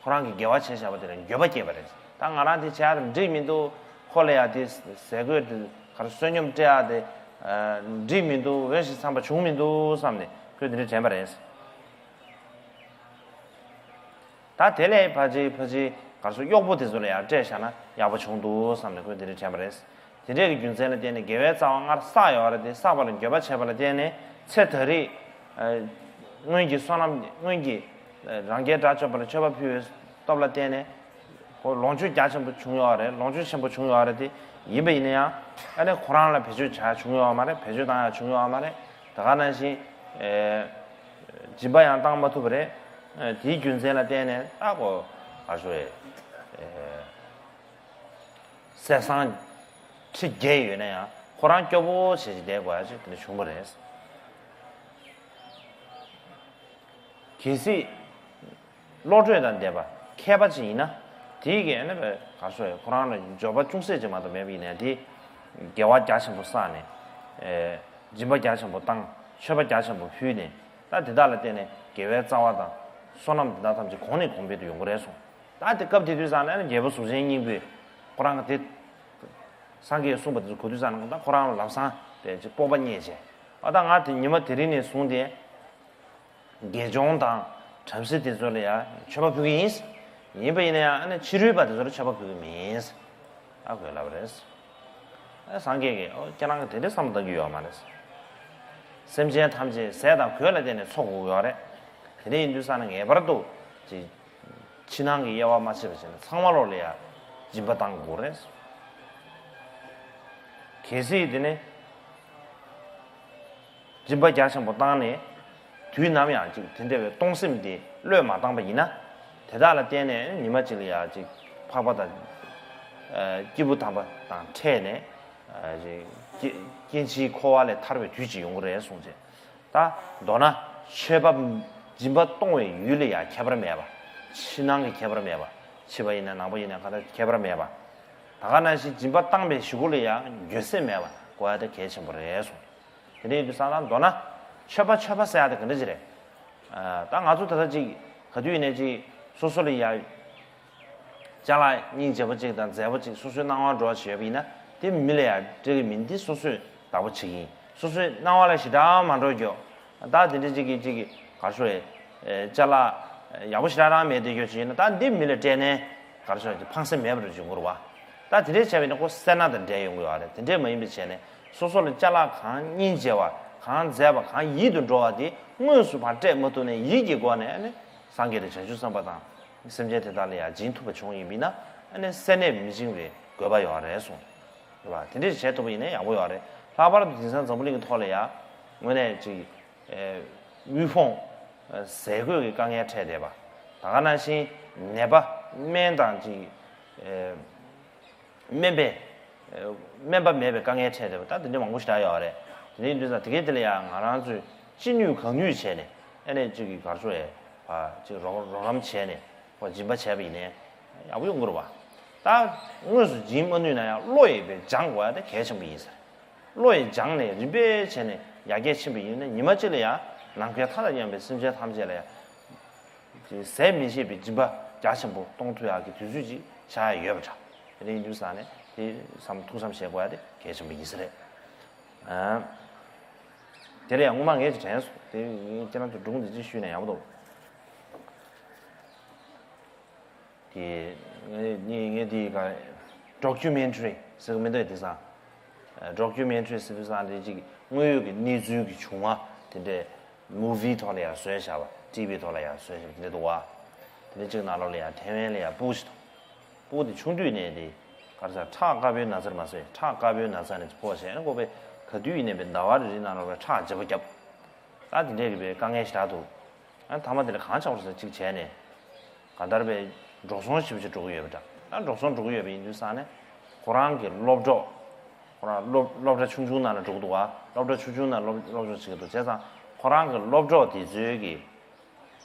ཁོ་རང་གིས་དགེ་བ་བྱས་བཞག་པ་དེ་ལ་འགྱོད་པ་སྐྱེས་པ་རེད། ད་ང་རང་དེ་བྱས་ཡ་དེ་འགྲིག་མི་འདུག་ཁོ་ལ་ཡ་དེ་ཟས་གོས་དེ་ག་རེ་བསོད་སྙོམས་སྤྲད་ཡ་དེ་འགྲིག་མི་འདུག་འོས་ཤིང་འཚམས་པ་བྱུང་མི་འདུག་བསམ་ནས་ཁོས་དེ་འདྲ་དྲན་པ་རེད། ད་དེ་ལས་ཕལ་ཆེར་ཕལ་ཆེར་ག་རེ་ཟེར་གཡོག་པོ་དེ་ཚོ་ལ་ཡང་སྤྲད་བཞག་ན་ཡག་པོ་བྱུང་འདུག་བསམ་ནས་ཁོས་དེ་འདྲ་དྲན་པ་རེད། དེ་འདྲས་ཀྱི་རྒྱུ་མཚན་ལ་བརྟེན་ནས་དགེ་བའི་རྩ་བ་སྔར་བསགས་ཡོད་རེད་དེ་བསགས་པ་ལ་འགྱོད་པ་བྱས་པ་ལ་བརྟེན་ནས་ཚེ་ད་རེས་སྔོན་གྱི་བསོད་ནམས་སྔོན་གྱི་རང་རྒྱལ་དགྲ་བཅོམ་པ་ལ་མཆོད་པ་ཕུལ་བའི་སྟོབས་ལ་བརྟེན་ནས་ཁོ་ལོངས་སྤྱོད་རྒྱ་ཆེན་པོ་བྱུང་ཡོད་རེད། ལོངས་སྤྱོད་ཆེན་པོ་བྱུང་ཡོད་རེད་དེ་ཡིན་པ་ཡིན་ན་ཡང་ཨ་ནི་ཁོ་རང་ལ་བེད་སྤྱོད་བྱ་ཡ་བྱུང་ཡོད་མ་རེད། བེད་སྤྱོད་བཏང་ཡ་བྱུང་ཡོད་མ་རེད། ད་ག་ནང་བཞིན། སྦྱིན་པ་ཡང་བཏང་མ་ཐུབ་པ་རེད། དེའི་རྒྱུ་མཚན་ལ་བརྟེན་ནས་ད་གོ་ག་རེ་ཟེར། ཟས་གཙང་ཁྲི་བརྒྱད་ཡོད་ན་ཡང་ཁོ་རང་སྐྱོ་པོ་བྱེད་ཅིག་བསྡད་དགོས་ཡ་ཅིག་དེ་འདྲ་བྱུང་བ་རེད། གལ་སྲིད། བློ་གྲོས་དང་ལྡན་པ་མཁས་པ་ཅིག་ཡིན་ན། དེའི་གི་ཨ་ནི་བས་ག་རེ་ཟེར་ཁོ་རང་ལ་འབྱོར་པ་ཅུང་ཟད་ཅིག་མ་གཏོགས་མེད་པ་ཡིན་ནའི་དེ། དགེ་བ་རྒྱ་ཆེན་པོ་བསགས་ནས། སྦྱིན་པ་རྒྱ་ཆེན་པོ་བཏང་། མཆོད་པ་རྒྱ་ཆེན་པོ་ཕུལ་ནས། ད་དེ་དག་ལ་བརྟེན་ནས་དགེ་བའི་རྩ་བ་དང་། བསོད་ནམས་དེ་དག་ཐམས་ཅད་གོང་ནས་གོང་འཕེལ་དུ་ཡོང་གི་རེད་གསུངས། ད་དེ་སྐབས་དེ་དུས་ཙང་ནས་ཨ་ནི་རྒྱལ་པོ་གཟུགས་ཅན་སྙིང་པོས་ཁོ་རང་གི་དེ། སངས་རྒྱས་གསུངས་པ་དེ་ཚོ་གོ་དུས་ཙང་ནས་ད་ཁོ་རང་ལ་ལམ་སང་དེ་ཅིག་སྤོབས་པ་རྙེད་བྱས། ཨ་ད་ང་དེ་ཉི་མ་དེ་རིང་ནས་བཟུང་སྟེ། དགེ་སྦྱོང་དང་བྲམ་ཟེ་དེ་ཚོ་ལ་ཡང་མཆོད་པ་ཕུལ་གྱི་ཡིན། ཡིན་པ་ཡིན་ན་ཡང་ཨ་ནི་ཕྱི་རོལ་པ་དེ་ཚོ་ལ་མཆོད་པ་ཕུལ་གྱི་མིན། ཨ་ཁོས་ལབ་པ་རེད། ཨ་སངས་རྒྱས་ཀྱིས་ཨོ་ཁྱེད་རང་གིས་དེ་འདྲ་བསམ་བློ་གཏོང་རྒྱུ་ཡོད་མ་རེད། སེམས་ཅན་ཐམས་ཅད་ཟས་དང་གོས་ལ་བརྟེན་ནས་འཚོ་དགོས་ཀྱི་ཡོད་རེད། དེ་འདྲ་ཡིན་དུས་ཙང་ནས་ངེས་པར་དུ་ཅིག་ཕྱི་ནང་གི་དབྱེ་བ་མ་ཕྱེ་བ་བྱས་ནས་ཚང་མ་ལོག་ལ་ཡང་སྦྱིན་པ་བཏང་དགོས་རེད། གལ་སྲིད་དེ་ནི། སྦྱིན་པ་རྒྱ་ཆེན་པོ་བཏང་ནས། དུས་ནམ་ཡང་ཅིག་དེ་འདྲ་བའི་གཏོང་སེམས་དེ་བློས་མ་བཏང་པ་ཡིན་ན། དེ་དག་ལ་བརྟེན་ནས་ཉི་མ་གཅིག་ལ་ཡང་ཅིག་འཕགས་པ་དང་། སྐྱེས་བུ་དམ་པ་དང་འཕྲད་ནས། སྐྱེ་སྐྱེ་འཆིའི་འཁོར་བ་ལས་ཐར་བའི་དུས་ཅིག་ཡོང་གི་རེད་གསུངས་བྱས། ད་མདོར་ན་མཆོད་པ་སྦྱིན་པ་གཏོང་བའི་ཡུལ་ལ་ཡང་ཁྱད་པར་མེད་པ། ཕྱི་ནང་གི་ཁྱད་པར་མེད་པ། ཕྱི་པ་ཡིན་ན་ནང་པ་ཡིན་ན་ག་ད་ཁྱད་པར་མེད་པ། ད་ག་ནང་བཞིན་སྦྱིན་པ་བཏང་བའི་གཞུག་གུ་ལ་ཡང་འགྱོད་སེམས་མེད་པ་དགོས་ཡ་དེ་གལ་ཆེན་པོ་རེད་གསུངས། དེ་འདྲ་ཡིན་དུས་ཙང་ན་མདོར་ན། མཆོད་པ་མཆོད་པ་ཟེར་ཡ་དེ་ག་འདྲ་ཅིག་རེད། ཨ། ད་ང་ཚོ་ད་ལྟ་ཅིག་ག་དུས་ཡིན་ནའི་ཅིག་སོ་སོ་ལ་ཡ། ཅ་ལག་སྙིང་རྗེ་པོ་ཅིག་དང་མཛེས་པོ་ཅིག་སོ་སོའི་སྣང་བ་འགྲོ་བ་ཞིག་ཡོད་པ་ཡིན་ན་དེ་མི་ལ་ཡ་སྤྲད་གི་མིན། དེ་སོ་སོས་བདག་པོ་བྱེད་ཀྱི་ཡིན། སོ་སོའི་སྣང་བ་ལ་ཞེ་དྲག་མ་འགྲོ་རྒྱུ། ད་དེ་འདྲ་ཅིག་གི་ཅིག་གི་ག་རེ་ཟེར། ཅ་ལག་ཡག་པོ་ཞེ་དྲག་རང་མེད་བསྡད་རྒྱུ་ཅིག་ཡིན་ན་ད་འདི་མི་ལ་སྤྲད་ནས་ག་རེ་ཟེར་ཕངས་སེམས་མེད་པ་རུ་འབྱུང་གི་རེད་བ། ད་དེ་འདྲས་བྱས་པ་ཡིན་ན་ཁོ་སེར་སྣ་དང་འབྲེལ་ཡོང་གི་ཡོད་རེད། དེ་འདྲས་མ་ཡིན་པ་བྱས་ནས་སོ་སོ་ལ་ཅ་ལག་གང་སྙིང་རྗེ་བ་གང་མཛེས་པ་གང་ཡིད་དུ་འགྲོ་བ་དེ་དངོས་སུ་ཕར་སྤྲད་མ་ཐུབ་ནས་ཡིད་ཀྱི་སྒོ་ནས་ཨ་ནི་སངས་རྒྱས་དང་བྱང་ཆུབ་སེམས་དཔའ་དང་སེམས་ཅན་དེ་དག་ལ་ཡང་སྦྱིན་ཐུབ་པ་བྱུང་ཡིན་པ་ཡིན་ན་ཨ་ནི་སེར་སྣས་མི་འཇིང་བའི་དགོས་པ་ཡོད་རེད་གསུངས། རེད་བ། དེ་འདྲས་བྱེད་ཐུབ་པ་ཡིན་ན་ཡག་པོ་ཡོད་རེད། ལྷག་པར་དུ་དེང་སང་འཛམ་བུ་གླིང་གི་ཐོག་ལ་ཡང་དངོས་གནས་ཅིག་དབུལ་ཕོངས། ཟས་གོས་ཀྱི་དཀའ་ངལ་འཕྲད་བསྡད་པ། ད་ག་ནང་བཞིན་ནད་པ་སྨན་དང་ཅིག་སྨན་པས། སྨན་པ་མེད་པའི་དཀའ་ངལ་འཕྲད་བསྡད་པ་ད་དེ་འདྲ་མང་པོ་ཞིག་རག་ཡོད་རེད། དེ་འདྲ་ཡིན་དུས་ཙང་དེ་གའི་དེ་ལ་ཡང་ང་རང་ཚོས་ཅི་ནུས་གང་ནུས་བྱས་ནས་ཨ་ནེ་ཅིག་གི་གར་ཤོ་ཡས་ཅིག་རོགས་རོགས་རམ་བྱས་ནས་ཁོ་སྦྱིན་པ་བྱས་པ་ཡིན་ནའི་ཡག་པོ་ཡོང་གི་རེད་བ། ད་དངོས་སུ་སྦྱིན་མ་ནུས་ན་ཡང་བློ་ཡིས་པའི་སྦྱང་དགོས་ཡ་དེ་གལ་ཆེན་པོ་ཡིན་ཟེར། བློ་ཡིས་སྦྱངས་ནས་རིམ་པས་བྱས་ནས་ཡར་རྒྱས་ཕྱིན་པ་ཡིན་ན་ཉི་མ་གཅིག་ལ་ཡང་ནམ་མཁའི་མཐའ་དང་མཉམ་པའི་སེམས་ཅན་ཐམས་ཅད་ལ་ཡང་ཟད་མི་ཤེས་པའི་སྦྱིན་པ་རྒྱ་ཆེན་པོ་གཏོང་ཐུབ་ཡག་གི་དུས་ཚོད་ཅིག་ཆགས་ཡ་ཡོད་པ་འདྲ། དེ་འདྲ་ཡིན་དུས་ཙང་ནས་དེ་བསམ་ཐུགས་བསམ་བཞེས་དགོས་ཡ་དེ་གལ་ཆེན་པོ་ཡིན་ས་རེད། ཨ། དེ་ལ་ཡང་སྔོན་མ་ངས་ཅིག་དྲན་སོང་། དེ་ངས་ཁྱེད་རང་ཚོ་སྒྲུང་འདི་ཅིག་ཞུས་ན་ཡག་པོ་འདུག་དེ་ངས་ངས་ངས་དེ་ག་ཌོ་ཀུ་མེན་ཊ་རི་ཟེར་གི་མི་འདུག་དེང་སང་ ཌོ་ཀུ་མེན་ཊི་རི་ཟེར་དུས་ཙང་དེ་ཅིག་དངོས་ཡོད་ཀྱི་གནས་ཚུལ་གྱི་བྱུང་བ་དེ་འདྲས་མུ་ཝི་ཐོག་ལ་ཡང་བཟོས་བཞག་པ། ཊི་ཝི་ཐོག་ལ་ཡང་བཟོས་བཞག་པ་དེ་འདྲས་འདུག་བ། དེ་འདྲས་ཅིག་ནང་ལོགས་ལ་ཡང་ཐེ་ཝན་ལ་ཡང་སྤུ་གུ་ཞིག་འདུག་སྤུ་གུ་དེ་ཆུང་དུས་ནས་དེ་ག་རེ་ཟེར། ཁྲག་དཀར་པོའི་ན་ཚ་རེད་མ་ཟད། ཁྲག་དཀར་པོའི་ན་ཚ་ནས་ཕོག་བྱས་ནས་ཁོ་པས་ག་དུས་ཡིན་ནའི་པའི་ཟླ་བ་རེ་རེའི་ནང་ལོགས་ལ་ཁྲག་བརྗེ་པོ་བརྒྱབ། ད་དེ་འདྲས་ཀྱི་པའི་དཀའ་ངལ་ཞེ་དྲག་འདུག་ཨ་མཐའ་མ་དེ་ལ་གང་ཆགས་པ་རེད་ཟེར་ཅིག་བྱས་ནས་གང་ལྟར་པའི་འགྲོ་སོང་ཞེ་པོ་ཅིག་འགྲོ་གི་ཡོད་པ་འདྲ། ཨ་འགྲོ་སོང་འགྲོ་གི་ཡོད་པ་ཡིན་དུས་ཙང་ནས་ཁོ་རང་གི་སློབ་གྲོགས། ཁོ་རང་སློབ་སློབ་གྲྭ་ཆུང་ཆུང་ནང་ལ་འགྲོ་གི་འདུག་བ། སློབ་གྲྭ་ཆུང་ཆུང་ནང་སློབ་སློབ་སྦྱོང་བྱེད་ཀྱི་འདུག་བྱས་ཙང་ཁོ་རང་གི་སློབ་གྲོགས་དེ་ཚོའི་གི་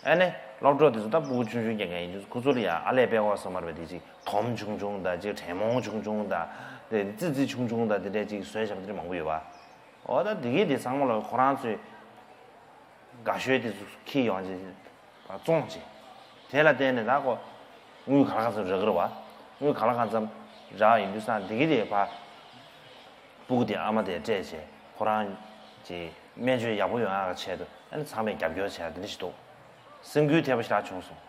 ཨ་ནི་སློབ་གྲོགས་དེ་ཚོ་ད་སྤུ་གུ་ཆུང་ཆུང་རྐྱང་རྐྱང་ཡིན་དུས་ཁོ་ཚོ་ལ་ཡང་ཨ་ལས་པད་ཀོ་སོ་མར་བའི་དེ་ཅིག་དོམ་ཆུང་ཆུང་དང་ཅིག་དྲེད་མོང་ཆུང་ཆུང་དང་དེ་ཙི་ཙི་ཆུང་ཆུང་དང་དེ་འདྲས་ཅིག་བཟོས་བཞག་པ་དེ་འདྲས་མང་པོ་ཡོད་པ། འོ་ད་དེ་གི་དེ་ཚང་མ་ལ་ཁོ་རང་ཚོས་དགའ་ཤོས་དེ་ཚོ་འཁྱེར་ཡོང་བྱས་བཙོང་བྱས། དེ་ལ་བརྟེན་ནས་ད་ཁོ་དངུལ་ག་ལ་གང་འཚམ་རག་གི་རེད་བ། དངུལ་ག་ལ་གང་འཚམ་རག་ཡིན་དུས་ཙང་དེ་གི་དེ་ཕར་སྤུ་གུ་དེ་ཨ་མ་དེ་སྤྲད་བྱས་ཁོ་རང་གི་སྨན་བཅོས་ཡག་པོ་ཡོང་ཡག་གི་ཆེད་དུ་ཨ་ནི་ཚང་མས་རྒྱབ་སྐྱོར་བྱས་དེ་འདྲ་ཞིག་འདུག་སེམས་འགུལ་ཐེབས་པ་ཞིག་ད་བྱུང་སོང་།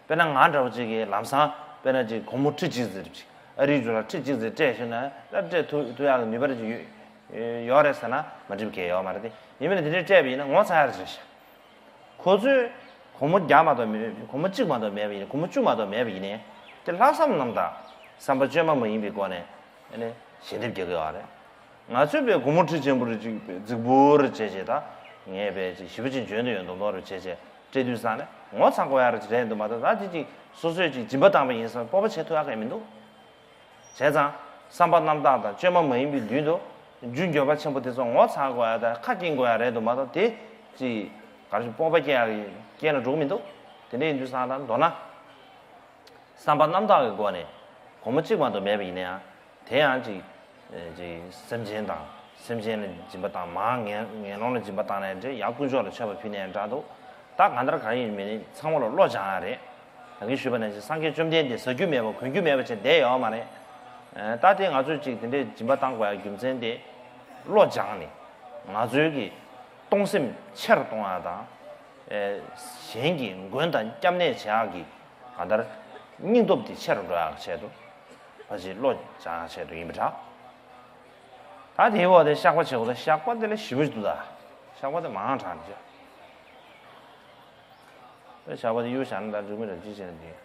དཔེར་ན་ང་འདྲ་བོ་ཅིག་གིས་ལམ་སང་དཔེར་ན་ཅིག་སྒོར་མོ་ཁྲི་གཅིག་ཙམ་ཅིག་ཨ་རིའི་འབྱོར་ལ་ཁྲི་གཅིག་ཙམ་སྤྲད་ཤེ་ན་ད་སྤྲད་ཐུབ་ཐུབ་ཡག་གི་ནུས་པ་རེ་ཅིག་ཡོད་ཡོད་རེད་ཟེར་ན་མ་འགྲིག་གི་ཡོད་མ་རེད་དེ། ཡིན་མིན་ན་དེ་འདྲས་སྤྲད་པ་ཡིན་ན་ངོ་ཚ་ཡག་རེད་ཤག་ཁོ་ཚོས་སྒོར་མོ་བརྒྱ་མ་གཏོགས་མེད། སྒོར་མོ་གཅིག་མ་གཏོགས་མེད་པ་ཡིན་ན། སྒོར་མོ་བཅུ་མ་གཏོགས་མེད་པ་ཡིན་ནའི་དེ་ལྷག་བསམ་རྣམ་དག་བསམ་པ་བཅོས་མ་མ་ཡིན་པའི་སྒོ་ནས་ཨ་ནི་ཞལ་འདེབས་རྒྱག་གི་ཡོད་རེད། ང་ཚོས་པའི་སྒོར་མོ་ཁྲི་ཆེན་པོ་རེ་ཅིག་པའི་རྫིག་པོ་རེ་བྱས་བྱས་ད་ངས་པའི་ཅིག་ཞེ་པོ་ཅིག་འཇོན་དུ་ཡོད་མདོག་མདོག་རེ་བྱས་བྱས་སྤྲད་དུས་ཙང་ནས་ངོ་ཚ་དགོས་ཡག་རེ་ཅིག་རེད་འདུག་མ་གཏོགས་ད་དེ་ཅིག་སོ་སོས་ཅིག་སྦྱིན་པ་བཏང་པ་ཡིན་བསམ་སྤོབས་པ་བྱེད་ཐུབ་ཡག་གང་ཡང་མི་འདུག་བྱས་ཙང་བསམ་པ་རྣམ་དག་དང་བཅོས་མ་མ་ཡིན་པའི་མདུན་དུ་རྒྱུ་འབྱོར་པ་ཆེན་པོ་དེ་ཚོ་ངོ་ཚ་དགོས་ཡག་དང་ཁ་སྐྱེངས་དགོས་ཡག་རེད་འདུག་མ་གཏོགས་དེ་ཅིག་ག་རེ་ཞིག་སྤོབས་པ་སྐྱེ་ཡག་གི་རྐྱེན་ལ་འགྲོ་གི་མི་འདུག་དེ་འདྲ་ཡིན་དུས་ཙང་ད་མདོར་ན། བསམ་པ་རྣམ་དག་གི་སྒོ་ནས་སྒོར་མོ་གཅིག་མ་གཏོགས་མེད་པ་ཡིན་ན་ཡང་དེ་ཡང་ཅིག་ཅིག་སེམས་ཅན་དང་སེམས་ཅན་ལ་སྦྱིན་པ་བཏང་། མར་ངན་ངན་སློང་ལ་སྦྱིན་པ་བཏང་ནའི་འདྲ། ཡང་དཀོན་མཆོག་ལ་མཆོད་པ་ཕུལ་ནའི་འདྲ་འདུག་ད་གང་ལྟར་གང་ཡིན་མིན་ནི་ཚང་མ་ལ་བློ་སྦྱང་ཡག་རེད། ད་གིན་ཞུས་པ་ནང་བཞིན་སངས་རྒྱས་བཅོམ་ལྡན་འདས་ཟ་རྒྱུ་མེད་པ་གོན་རྒྱུ་མེད་པ་བྱས་བསྡད་ཡོད་མ་རེད། ད་དེ་ང་ཚོས་ཅིག་དེ་འདྲའི་སྦྱིན་པ་བཏང་དགོས་ཡག་རྒྱུ་མཚན་དེ་བློ་སྦྱངས་ནས་ང་ཚོའི་གི་གཏོང་སེམས་ཆེར་གཏོང་ཡག་དང་། གཞན་གྱི་མགོན་དང་སྐྱབས་གནས་བྱེད་ཡག་གི་གང་ལྟར་སྙིང་སྟོབས་དེ་ཆེ་རུ་འགྲོ་ཡག་ཆེད་དུ་ཕ་ཆེ་བློ་སྦྱང་ཡག་ཆེད་དུ་ཡིན་པ་འདྲ། ད་དེའི་འོག་དེ་བཤགས་པ་བྱེད་དགོས། ད་བཤགས་པ་དེ་ལ་ཞིབ་མོ་ཞིག་འདུག་ད་བཤགས་པ་དེ་མང་དྲགས་ནས་བཤགས། ད་བཤགས་པ་དེ་གཡུག་བཞག་ན་ད་འགྲིག་མི་འདྲ་ཅི་བྱས་ན་འགྲིག་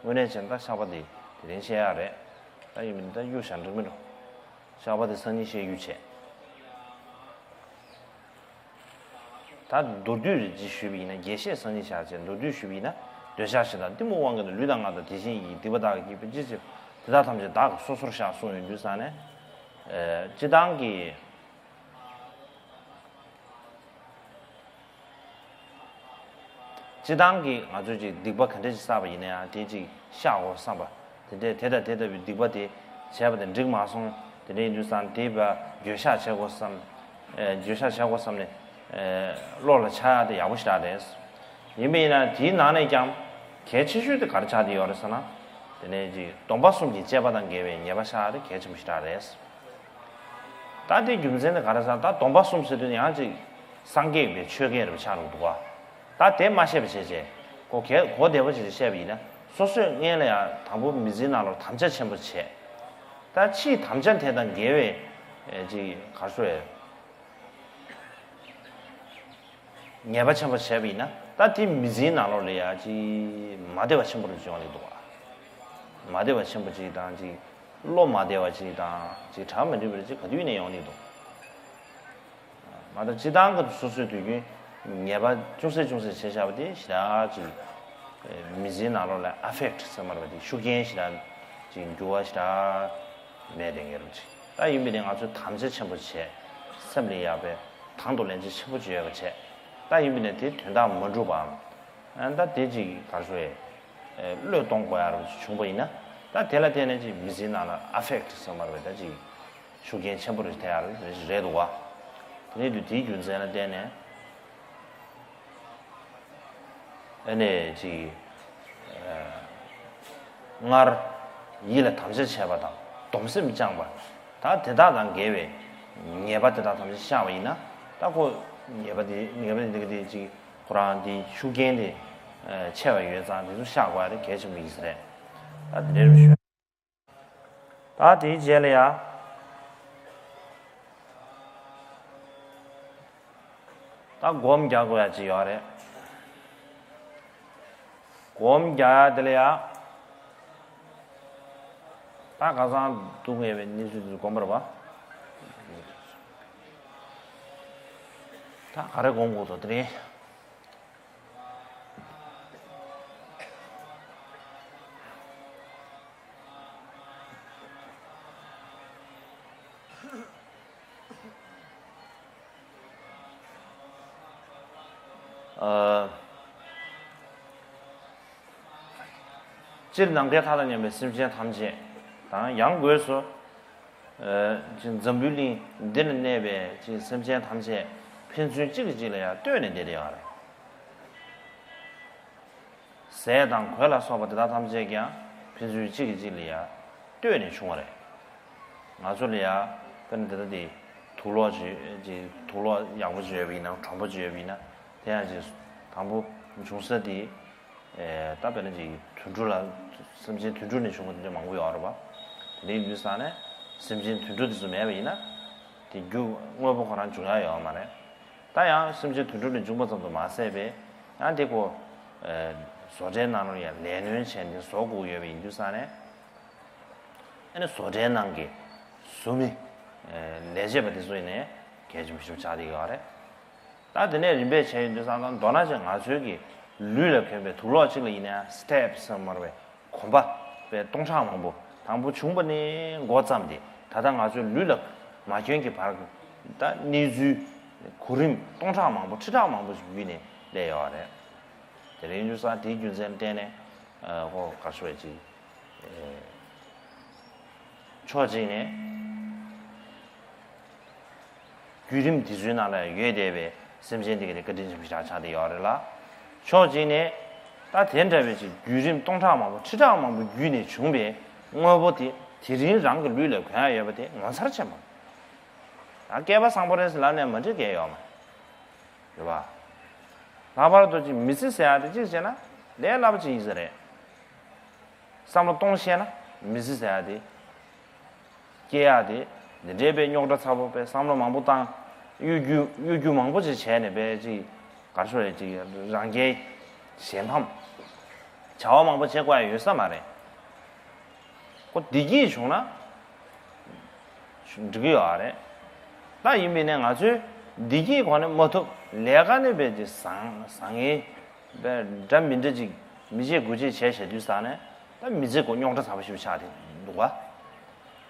དངོས་གནས་བྱས་ན་ད་བཤགས་པ་དེ་དེ་རིང་བཤད་ཡག་རེད། ད་ཡིན་མིན་ད་གཡུག་བཞག་འགྲིག་མི་འགྲོ། བཤགས་པ་དེ་སང་ཉིན་བཤད་རྒྱུ་བྱས། ད་མདོར་བསྡུས་རེ་ཅིག་ཞུས་པ་ཡིན་ན། རྒྱས་བཤད་སང་ཉིན་བྱས་བྱས་མདོར་བསྡུས་ཞུས་པ་ཡིན་ན། འདོད་ཆགས་ཞེ་སྡང་གཏི་མུག་དབང་གིས་ནི། ལུས་དང་ངག་དང་དེ་བཞིན་ཡིད། སྡིག་པ་དག་གིས་བགྱིས་པའི་ཅི་བྱེད། དེ་དག་ཐམས་ཅད་བདག་གིས་སོ་སོར་བཤགས། གསུངས་ཡོང་དུས་ཙང་ནས། ཨེ། སྤྱིར་བཏང་གི། སྤྱིར་བཏང་གི་ང་ཚོས་ཅིག་སྡིག་པ་ག་འདྲ་ཞིག་བསགས་པ་ཡིན་ན་ཡང་དེ་ཅིག་བཤགས་དགོས་བསམ་པ། དེ་འདྲའི་དེ་དང་དེ་ལྟ་བུའི་སྡིག་པ་དེ་བྱས་པ་དེ་འགྲིག་མ་སོང་། དེ་འདྲ་ཡིན་དུས་ཙང་དེ་བ་འགྱོད་བཤགས་བྱེད་དགོས་བསམ། ཨེ། འགྱོད་བཤགས་བྱེད་དགོས་བསམ་ནས། ཨེ། བློ་ལ་འཆར་ཡག་དེ་ཡག་པོ་ཞེ་དྲག་རེད། ཡིན་པ་ཡིན་ན་དེའི་ནང་ནས་ཀྱང་གལ་ཆེ་ཤོས་དེ་ག་རེ་ཆགས་བསྡད་ཡོད་རེད་ཟེར་ན། དེ་ནས་ཅིག་སྡོམ་པ་གསུམ་གྱི་བཅས་པ་དང་འགལ་བའི་ཉེས་པ་བཤགས་ཡག་དེ་གལ་ཆེན་པོ་ཞེ་དྲག་རེད། ད་དེའི་རྒྱུ་མཚན་དེ་ག་རེ་ཟེར་ན། ད་སྡོམ་པ་གསུམ་ཟེར་དུས་ཡང་ཅིག་སངས་རྒྱས་པའི་ཆོས་སྐད་རེ་ཆགས་འགྲོ་འདུག་ག་ད་དེ་མ་བཤད་པ་བྱས་བྱས་གོ་གལ་གོ་བདེ་པོ་བྱས་བྱས་བཤད་པ་ཡིན་ན། སོ་སོས་སྔོན་ལ་ཡང་དང་པོ་མི་ཚེའི་ནང་ལོགས་དམ་བཅའ་ཆེན་པོ་བྱས། ད་ཕྱིའི་དམ་བཅའ་དེ་དང་འགལ་བའི་ཨེ་ཅིག་ག་རེ་ཟེར། ཉེས་པ་ཆེན་པོ་བྱས་པ་ཡིན་ན་ད་དེ་མི་ཚེའི་ནང་ལོགས་ལ་ཡ་ཅིག་མ་བདེ་བ་ཆེན་པོ་རེ་ཅིག་ཡོང་གི་འདུག་ག་མ་བདེ་བ་ཆེན་པོ་ཅིག་དང་ཅིག་བློ་མ་བདེ་བ་ཅིག་དང་ཅིག་གྲ་མི་འགྲིག་པ་རེ་ཅིག་ག་དུས་ཡིན་ནའི་ཡོང་གི་འདུག་མ་གཏོགས་སྤྱིར་བཏང་གི་སོ་སོའི་དུས་རྒྱུན་ཉེས་པ་ཅུང་ཟད་ཅུང་ཟད་བྱས་བཞག་པ་དེ་ཞེ་དྲག་ཅིག་མི་ཚེའི་ནང་ལོགས་ལ་ཨ་ཕེག་ཊི་ཟེར་མ་རེད་པ། དེ་ཤུགས་རྐྱེན་ཞེ་དྲག་ཅིག་འགྱུར་བ་ཞེ་དྲག་མེད་དེ་ངེས་རུ་ཅིག་ད་ཡིན་པས་ནི་ང་ཚོས་དམ་བཅའ་ཆེན་པོ་བྱས། སེམས་ལ་ཡག་པའི་དང་དུ་ལེན་བྱེད་ཆེན་པོ་བྱེད་ཡོད་པ་བྱས། ད་ཡིན་པས་ནི་དེ་དོན་དག་མ་འགྲུབ་པའམ། ཨ་ད་དེ་ཅིག་ག་རེ་ཟེར། ཨེ་བློས་གཏོང་དགོས་ཡག་རུ་བྱུང་པ་ཡིན་ན། ད་དེ་ལ་བརྟེན་ནས་ཅིག་མི་ཚེའི་ནང་ལ་ཨ་ཕེག་ཊི་ཟེར་མ་རེད་པ། ད་ཅིག་ཤུགས་རྐྱེན་ཆེན་པོ་རེ་ཐེབས་ཡག་རེ་རེད་འདུག་ག་དེ་ནས་དུས་དེའི་རྒྱུ་མཚན་ལ་བརྟེན་ནས། ཨ་ནི་ཅིག་སྔར་ཡིད་ལ་དམ་བཅའ་བྱས་པ་དང་སྡོམ་སེམས་བཅངས་པ། ད་དེ་དག་དང་འགལ་བའི་ཉེས་པ་དེ་དག་ཐམས་ཅད་བཤགས་པ་ཡིན་ན། ད་ཁོ་ཉེས་པ་དེ་ཉེས་པ་དེ་དེ་ཅིག་ཁོ་རང་དེའི་ཤུགས་རྐྱེན་དེ་ཆེ་བ་ཡོད་ཙང་དེ་ཚོ་བཤགས་དགོས་ཡག་དེ་གལ་ཆེན་པོ་ཡིན་ས་རེད། ད་དེ་འདྲའི་རུ་ཞུ། ད་དེའི་རྗེས་ལ་ཡ། ད་སྒོམ་རྒྱག་དགོས་ཡ་ཅིག་ཡོད་རེད། སྒོམ་རྒྱག་ཡ་དེ་ལ་ཡ། ད་ཁ་སང་སྡུག་བསྔལ་བའི་གནས་ཚུལ་དེ་ཚོ་སྒོམ་པར་བ། ད་ག་རེ་སྒོམ་དགོས་དོ་དེ་རེད། ཨ། སྤྱིར་ནམ་མཁའི་མཐའ་དང་མཉམ་པའི་སེམས་ཅན་ཐམས་ཅད་དང་། ཡང་སྒོས་སུ། ཨ། འཛམ་བུའི་གླིང་འདི་ན་གནས་པའི་སེམས་ཅན་ཐམས་ཅད་ཕན་ཚུན་གཅིག་གིས་གཅིག་ལ་ཡང་ལྟོས་ནས་བསྡད་དེ་ཡོད་རེད། ཟས་དང་གོས་ལ་སོགས་པ་དེ་དག་ཐམས་ཅད་ཀྱང་ཕན་ཚུན་གཅིག་གིས་གཅིག་ལ་ཡང་ལྟོས་ནས་བྱུང་བ་རེད། ང་ཚོ་ལ་ཡང་དཔེར་ན་དེ་ལྟ་དེ་དུག་ལོག་ཅིག་ཅིག་དུག་ལོག་ཡག་པོ་ཅིག་ཡོད་པ་ཡིན་ན། གྲུམ་པ་ཅིག་ཡོད་པ་ཡིན་ན། དེ་ཡང་ཅིག་དང་པོ་འབྱུང་ས་དེ། ཨེ། ད་དཔེར་ན་ཅིག་དུད་འགྲོ་ལ། སེམས་ཅན་དུད་འགྲོ་ནས་བྱུང་བ་དེ་འདྲ་མང་པོ་ཡོད་རེད་པ། དེ་འདྲ་ཡིན་དུས་ཙང་ནས་སེམས་ཅན་དུད་འགྲོ་དེ་ཚོ་མེད་པ་ཡིན་ན། དེ་རྒྱུ་དངོས་པོ་ཁོ་རང་འབྱུང་ཡ་ཡོད་མ་རེད། ད་ཡང་སེམས་ཅན་དུད་འགྲོ་ནས་འབྱུང་པ་ཙམ་དུ་མ་ཟད་པའི། ཡང་དེ་ཁོ། ཨེ། བཟོ་གྲྭའི་ནང་ལ་ཡང་ལས་སྣོན་བྱས་ནས་བཟོ་དགོས་ཡོད་པ་ཡིན་དུས་ཙང་ནས། ཨ་ནི་བཟོ་གྲྭའི་ནང་གི་བཟོ་མི། ཨེ། ལས་བྱེད་པ་དེ་ཚོ་ཡིན་ནའི་གལ་ཆེན་པོ་ཞིག་ཆགས་བསྡད་ཡོད་རེད། ད་དེ་ནས་རིམ་པས་བྱས་ཡོང་དུས་ཙང་ཙང་མདོར་ན་ཅིག་ང་ཚོའི་གི་ལུས་ལ་གྱོན་པའི་དུག་ལོག་གཅིག་ལ་ཡིན་ན་སི་ཊེབ་ཟེར་མར་བའི་གོམ་པ་པའི་སྟོང་ཕྲག་མང་པོ། དང་པོ་བྱུང་བ་ནས་འགོ་བརྩམས་ཏེ་ད་ལྟ་ང་ཚོའི་ལུས་ལ་མ་གྱོན་གྱི་བར་གྱི་ད་གནས་ཚུལ་གོ་རིམ་སྟོང་ཕྲག་མང་པོ་ཁྲི་ཕྲག་མང་པོ་ཞིག་བརྒྱུད་ནས་སླེབས་ཡོད་རེད། དེ་རིང་དུས་ཙང་དེའི་རྒྱུ་མཚན་བརྟེན་ནས། ཨ། ཁོ་ག་རེ་ཞུ་དགོས་རེད། ཅིག་ཕྱོགས་གཅིག་ནས་བརྒྱུད་རིམ་དེ་ཚོའི་ནང་ལ་ཡོད་བསྡད་པའི་སེམས་ཅན་དེ་ག་དེ་བཀའ་དྲིན་ཆེན་པོ་ཞིག་ཆགས་བསྡད་ཡོད་རེད་ལ། ཕྱོགས་གཅིག་ནས་ད་དེ་འདྲ་བའི་ཅིག་བརྒྱུད་རིམ་སྟོང་ཕྲག་མང་པོ་ཁྲི་ཕྲག་མང་པོ་བརྒྱུད་ནས་བྱུང་བའི་དངོས་པོ་དེ་དེ་རིང་རང་གི་ལུས་ལ་གོན་ཡ་ཡོད་པ་དེ་ངོ་མཚར་ཆེན་པོ། ད་སྐལ་པ་བཟང་པོ་རེད་ཟེར་ལབ་ནས་མ་འགྲིག་གི་ཡོད་མ་རེད་པ། ལྷག་པར་དུ་ཅིག་མི་ཚེ་ཟེར་ཡ་དེ་གཅིག་བྱས་ན་ལས་སླ་པོ་ཅིག་ཡིན་ས་རེད། བསམ་བློ་གཏོང་ཤེས་ན་མི་ཚེ་ཟེར་ཡ་དེ། སྐྱེལ་ཡག་དེ། འདི་འདྲའི་དཔེ་རྙོག་དྲ་ཚ་པོ། དཔེ་བསམ་བློ་མང་པོ་བཏང་། གཡོ་སྒྱུ་གཡོ་སྒྱུ་མང་པོ་ཅིག་བྱས་ནས་དཔེ་ཅིག་ག་རེ་ཞུ་དགོས་རེད། ཅིག་རང་རྒྱལ་གཞན་ཕམ། བྱ་བ་མང་པོ་བྱེད་དགོས་ཡ་ཡོད་ས་མ་རེད། ཁོ་བདེ་སྐྱིད་བྱུང་ན་འགྲིག་གི་ཡོད་རེད། ད་ཡིན་པས་ན་ང་ཚོས་བདེ་སྐྱིད་གོ་ནས་མ་ཐུབ། ལས་ཀ་ནི་དཔེ་ཅིག་བཟང་བཟང་ངན། དཔེ་འདྲ་མི་འདྲ་ཅིག་མི་བྱེད་དགུ་བྱེད་བྱས་བྱས་དུས་ཙང་ནས་ད་མི་ཚེ་ཁོ་རྙོག་དྲ་ཚ་པོ་ཞིག་ཆགས་བསྡད་འདུག་ག་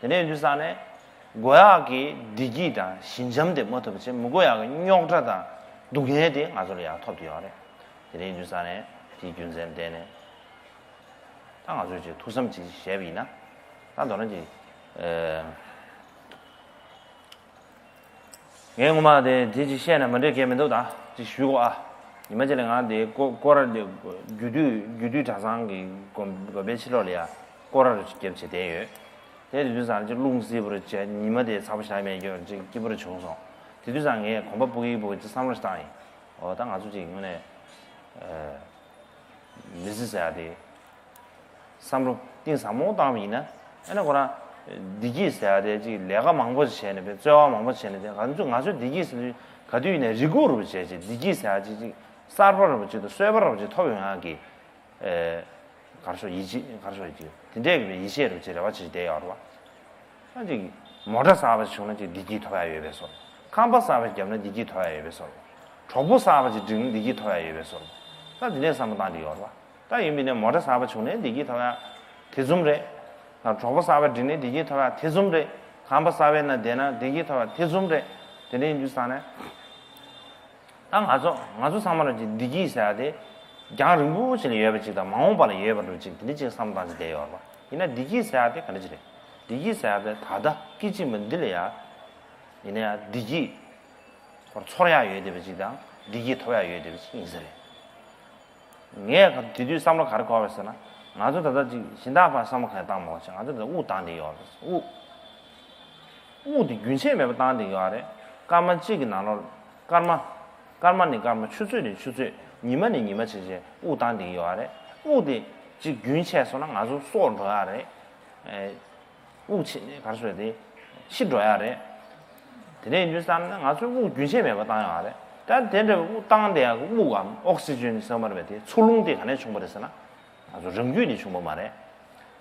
དེ་འདྲ་ཡིན་དུས་ཙང་ནས་དགོས་ཡག་གི་བདེ་སྐྱིད་དང་ཞི་འཇམ་དེ་མ་ཐོབ་བྱས། མི་དགོས་ཡག་གི་རྙོག་དྲ་དང་སྡུག་བསྔལ་དེ་ང་ཚོ་ལ་ཡང་ཐོབ་བསྡད་ཡོད་རེད། དེ་འདྲ་ཡིན་དུས་ཙང་ནས་དེའི་རྒྱུ་མཚན་བརྟེན་ནས་ད་ང་ཚོས་ཅིག་ཐུགས་བསམ་ཅིག་བཞེས་པ་ཡིན་ན། ད་མདོར་ན་ཅིག་ཨེ། ངས་ངོ་མ་དེ་དེ་ཅིག་བཤད་ན་མ་འགྲིག་གི་མི་འདུག་ད་ཅིག་ཞུ་གོ་ཨ། ཉི་མ་གཅིག་ལ་ང་དེ་སྐོར་སྐོར་ར་དེ་རྒྱུད་སྟོད་རྒྱུད་སྟོད་གྲྭ་ཚང་གི་དགོན་དགོན་པའི་ཕྱི་ལོགས་ལ་ཡ་སྐོར་ར་རུ་ཅིག་བརྒྱབ་བྱས་བསྡད་ཡོད། དེ་དེ་དུས་ཙང་ཅིག་རླུང་བསིལ་པོ་རུ་བྱས། ཉི་མ་དེ་ཚ་པོ་ཞེ་དྲག་མེད་ཀྱང་ཅིག་སྐྱིད་པོ་རུ་བྱུང་སོང་། དེ་དུས་ཙང་ངས་གོམ་པ་སྤོ་གི་སྤོ་གི་ཅིག་བསམ་བློ་ཞིག་བཏང་ཡིན། འོ་ད་ང་ཚོ་ཅིག་དངོས་གནས་ཨ། མི་ཚེ་ཟེར་ཡ་དེ། བསམ་བློ་གཏིང་ཟབ་མོ་བཏང་བ་ཡིན་ན། ཨ་ནི་ཁོ་རང་བདེ་སྐྱིད་ཟེར་ཡ་དེ་ཅིག་ལས་ཀ་མང་པོ་ཞིག་བྱས་ནས་དཔེ་རྩོལ་བ་མང་པོ་བྱས་ནས། དེ་ང་ཚོ་ང་ཚོའི་བདེ་སྐྱིད་ཟེར་དུས་ག་དུས་ཡིན་ནའི་རེ་སྒུག་རུ་བྱས་ཅིག་བདེ་སྐྱིད་ཟེར་ཡ་ཅིག་ཅིག་གསར་པ་རུ་ཅིག་དང་གསོལ་བ་རུ་ཅིག་ཐོབ་ཡོང་ཡག་གི། ཨེ། ག་རེ་ཞུ། ཡིད་ཆེས། ག་རེ་ཞུ། ཡིད་ཆེས། དེ་འདྲས་ཀྱི་ཡིད་ཆེས་རུ་ཅིག་རེ་བ་ཅིག་བསྡད་ཡོད་རེད་བ། ད་ཅིག་མོ་ཊ་གསར་པ་ཞིག་བྱུང་ན་ཅིག་བདེ་སྐྱིད་ཐོབ་ཡ་ཡོད་པའི་བཟོ་འདྲ། ཁང་པ་གསར་པ་ཞིག་བརྒྱབ་ན་བདེ་སྐྱིད་ཐོབ་ཡ་ཡོད་པའི་བཟོ་འདྲ། གྲོགས་པོ་གསར་པ་ཞིག་བསྒྲིགས་ན་བདེ་སྐྱིད་ཐོབ་ཡ་ཡོད་པའི་བཟོ་འདྲ། ད་དེ་འདྲས་བསམ་བློ་བཏང་བསྡད་ཡོད་རེད་བ། ད་ཡིན་པས་ན་མོ་ཊ་གསར་པ་བྱུང་ནས་བདེ་སྐྱིད་ཐོབ་ཡ་དེ་ཙམ་རེད། ད་གྲོགས་པོ་གསར་པ་བསྒྲིགས་ནས་བདེ་སྐྱིད་ཐོབ་ཡ་དེ་ཙམ་རེད། ཁང་པ་གསར་པའི་ནང་བསྡད་ན་བདེ་སྐྱིད་ཐོབ་ཡ་དེ་ཙམ་རེད། དེ་འདྲས་ཡིན་དུས་ཙང་ནས། ད་ང་ཚོ་ང་ཚོ་ཚང་མ་ལ་ཅིག་བདེ་སྐྱིད་ཟེར་ཡ་དེ་རྒྱང་རིང་པོ་ཅིག་ལ་ཡོད་པ་ཅིག་དང་། མ་འོངས་པ་ལ་ཡོད་པ་འདྲ་ཅིག་དེ་འདྲ་ཅིག་བསམ་བློ་བཏང་ཅིག་བསྡད་ཡོད་རེད་བ། ཡིན་ན་བདེ་སྐྱིད་ཟེར་ཡ་དེ་ག་འདྲ་ཅིག་རེད། བདེ་སྐྱིད་ཟེར་ཡ་དེ་ད་ལྟ་སྐད་ཅིག་མ་འདི་ལ་ཡ། ཡིན་ན་ཡང་བདེ་སྐྱིད་ཁོར་ཚོར་ཡ་ཡོད་བསྡད་པ་ཅིག་དང་། བདེ་སྐྱིད་ཐོབ་ཡ་ཡོད་བསྡད་པ་ཅིག་ཡིན་ས་རེད། ངས་ག་དེ་དུས་བསམ་བློ་ག་རེ་འཁོར་བ་ཟེར་ན། ང་ཚོ་ད་ལྟ་ཅིག་གཞན་དག་ཕར་བསམ་བློ་ག་རེ་བཏང་མ་བྱུང་། ང་ཚོ་ད་དབུགས་བཏང་བསྡད་ཡོད་རེད། དབུགས། དབུགས་དེ་རྒྱུན་ཆད་མེད་པར་བཏང་བསྡད་ཡོད་རེད། སྐར་མ་གཅིག་གི་ནང་ལོགས། སྐར་མ། སྐར་མ་ནས་སྐར་མ། ཆུ་ཚོད་ནས་ཆུ་ཚོད། ཉི་མ་ནས་ཉི་མ་བྱས་བྱས་དབུགས་བཏང་བསྡད་ཡོད་རེད། དབུགས་དེ་ཅིག་རྒྱུན་ཆད་སོང་ན་ང་ཚོ་སྲོག་འགྲོ་ཡ་རེད། ཨེ། དབུགས་ཆད་ནས་ག་རེ་ཟེར་དེ། ཤི་འགྲོ་ཡ་རེད། དེ་འདྲ་ཡིན་དུས་ཙང་ནས་ང་ཚོས་དབུགས་རྒྱུན་ཆད་མེད་པར་བཏང་ཡོད་རེད། ད་དེ་འདྲ་བའི་དབུགས་བཏང་དེ་ཡང་དབུགས་འམ་ཨོག་སི་ཇན་ཟེར་བ་རེད་པས། དེ་འཚོ་རླུང་དེ་ག་ནས་བྱུང་བ་རེད་ཟེར་ན། ང་ཚོ་རང་རྒྱུད་ནས་བྱུང་བ་མ་རེད།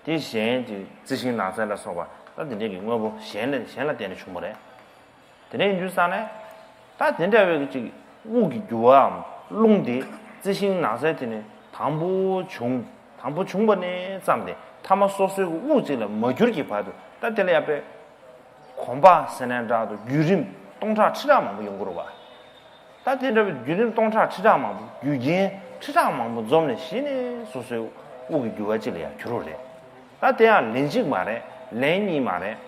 དེ་གཞན་གྱི་རྩི་ཤིང་ནགས་ཚལ་ལ་སོགས་པ་ད་དེ་འདྲའི་གི་དངོས་པོ་གཞན་ལ་གཞན་ལ་བརྟེན་ནས་བྱུང་བ་རེད། དེ་འདྲ་ཡིན་དུས་ཙང་ནས། ད་དེ་འདྲ་བའི་གི་ཅིག་དབུགས་ཀྱི་རྒྱུ་བའམ་རླུང་དེ་རྩི་ཤིང་ནགས་ཚལ་དེ་ནས་དང་པོ་བྱུང་། དང་པོ་བྱུང་བ་ནས་བརྩམས་ཏེ་ཐ་མ་སོ་སོའི་གི་དབུགས་གཅིག་ལ་མ་གྱུར་གྱི་བར་དུ། ད་དེ་ལ་ཡ་པའི་གོམ་པ་ཟེར་ནའི་འདྲ་འདུག་བརྒྱུད་རིམ་སྟོང་ཕྲག་ཁྲི་ཕྲག་མང་པོ་ཡོང་གི་རེད་བ། ད་དེ་འདྲ་བའི་བརྒྱུད་རིམ་སྟོང་ཕྲག་ཁྲི་ཕྲག་མང་པོ། རྒྱུ་རྐྱེན་ཁྲི་ཕྲག་མང་པོ་འཛོམས་ནས་གཞི་ནས་སོ་སོའི་དབུགས་ཀྱི་རྒྱུ་བ་གཅིག་ལ་ཡང་གྱུར་བ་རེད། ད་དེ་ཡང་ལན་གཅིག་མ་རེད། ལན་གཉིས་མ་རེད།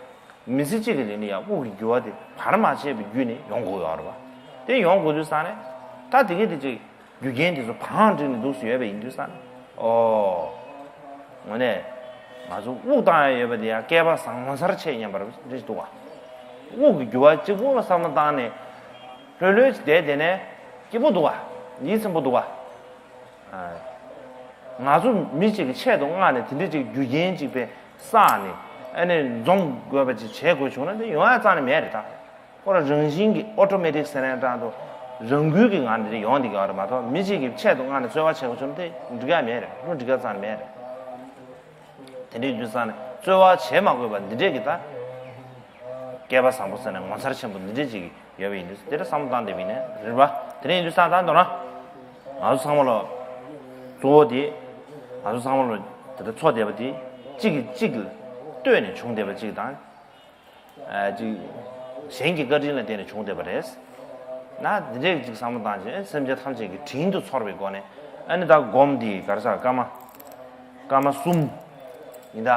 མི་ཚེ་གཅིག་གི་རིང་ལ་ཡང་དབུགས་ཀྱི་རྒྱུ་བ་དེ་བར་མ་ཆད་པའི་བརྒྱུད་ནས་ཡོང་དགོས་ཡོད་རེད་བ། དེ་ཡོང་དགོས་དུས་ཙང་ནས། ད་དེ་གས་དེ་ཅིག་རྒྱུ་རྐྱེན་དེ་ཚོ་བང་བསྒྲིགས་ནས་འདུག་སེ་ཡོད་པ་ཡིན་དུས་ཙང་ནས། ཨོ། དངོས་གནས་ང་ཚོ་དབུགས་བཏང་ཡ་ཡོད་པ་དེ་ཡང་བསྐལ་པ་བཟང་ངོ་མཚར་ཆེ་སྙམ་པ་རེད་འདུག་བ། དབུགས་ཀྱི་རྒྱུ་བ་གཅིག་པོ་ལ་བསམ་བློ་བཏང་ནས་ལྷོད་ལྷོད་ཅིག་བསྡད་དེ་ནས་སྐྱིད་པོ་འདུག་བ། ཡིད་ཚིམ་པོ་འདུག་བ། ང་ཚོ་མི་གཅིག་གི་ཆེད་དུ་མངགས་ནས་དེ་འདྲ་ཅིག་རྒྱུ་རྐྱེན་ཅིག་པས་བསགས་ནས། ཨ་ནི་འཛོམས་དགོས་པ་ཅིག་བྱེད་དགོས་བྱུང་ན་དེ་ཡོང་ཡ་རྩ་ནས་མེད་རེད་ད། ཁོ་རང་རང་བཞིན་གྱིས་ཨོ་ཊོ་མེ་ཊིག་ཟེར་ནའི་འདྲ་འདུག་རང་འགུལ་གྱི་ངང་ནས་དེ་ཡོང་བསྡད་ཀྱི་ཡོད་རེད་མ་གཏོགས། མི་གཅིག་གི་ཆེད་དུ་མངགས་ནས་རྩོལ་བ་བྱེད་དགོས་བྱུང་ན་དེ་འགྲིག་ཡ་མེད་རེད། ལུས་འགྲིག་ཡ་རྩ་ནས་མེད་རེད། དེ་འདྲའི་དུས་ཙང་ནས་རྩོལ་བ་བྱེད་མ་དགོས་པ་འདི་འདྲས་ཀྱི་ད། བསྐལ་པ་བཟང་པོ་ཟེར་ནས་ངོ་མཚར་ཆེན་པོ་འདི་འདྲས་ཅིག་ཡོད་པ་ཡིན་དུས། དེ་འདྲ་བསམ་བློ་བཏང་བསྡད་པ་ཡིན་ན་རེད་པ། དེ་འདྲ་ཡིན་དུས་ཙང་ད་མདོར་ན། ང་ཚོ་ཚང་མ་ལ། གཙོ་བོ་དེ། ང་ཚོ་ཚང་མ་ལ་དེ་འདྲ་འཚོ་བསྡད་པ་དེ། གཅིག་གིས་གཅིག་ལ་ལྟོས་ནས་བྱུང་བསྡད་པ་གཅིག་དང་། ཨ། གཅིག་གཞན་གྱི་བཀའ་དྲིན་ལ་བརྟེན་ནས་བྱུང་བསྡད་པ་རེད། ན་འདི་འདྲས་ཅིག་བསམ་བློ་བཏང་རྗེས། སེམས་ཅན་ཐམས་ཅད་ཀྱི་དྲིན་དུ་ཚོར་བའི་སྒོ་ནས། ཨ་ནི་ད་སྒོམ་འདི་ག་རེ་ཟེར། སྐར་མ། སྐར་མ་གསུམ་ཡིན་ད།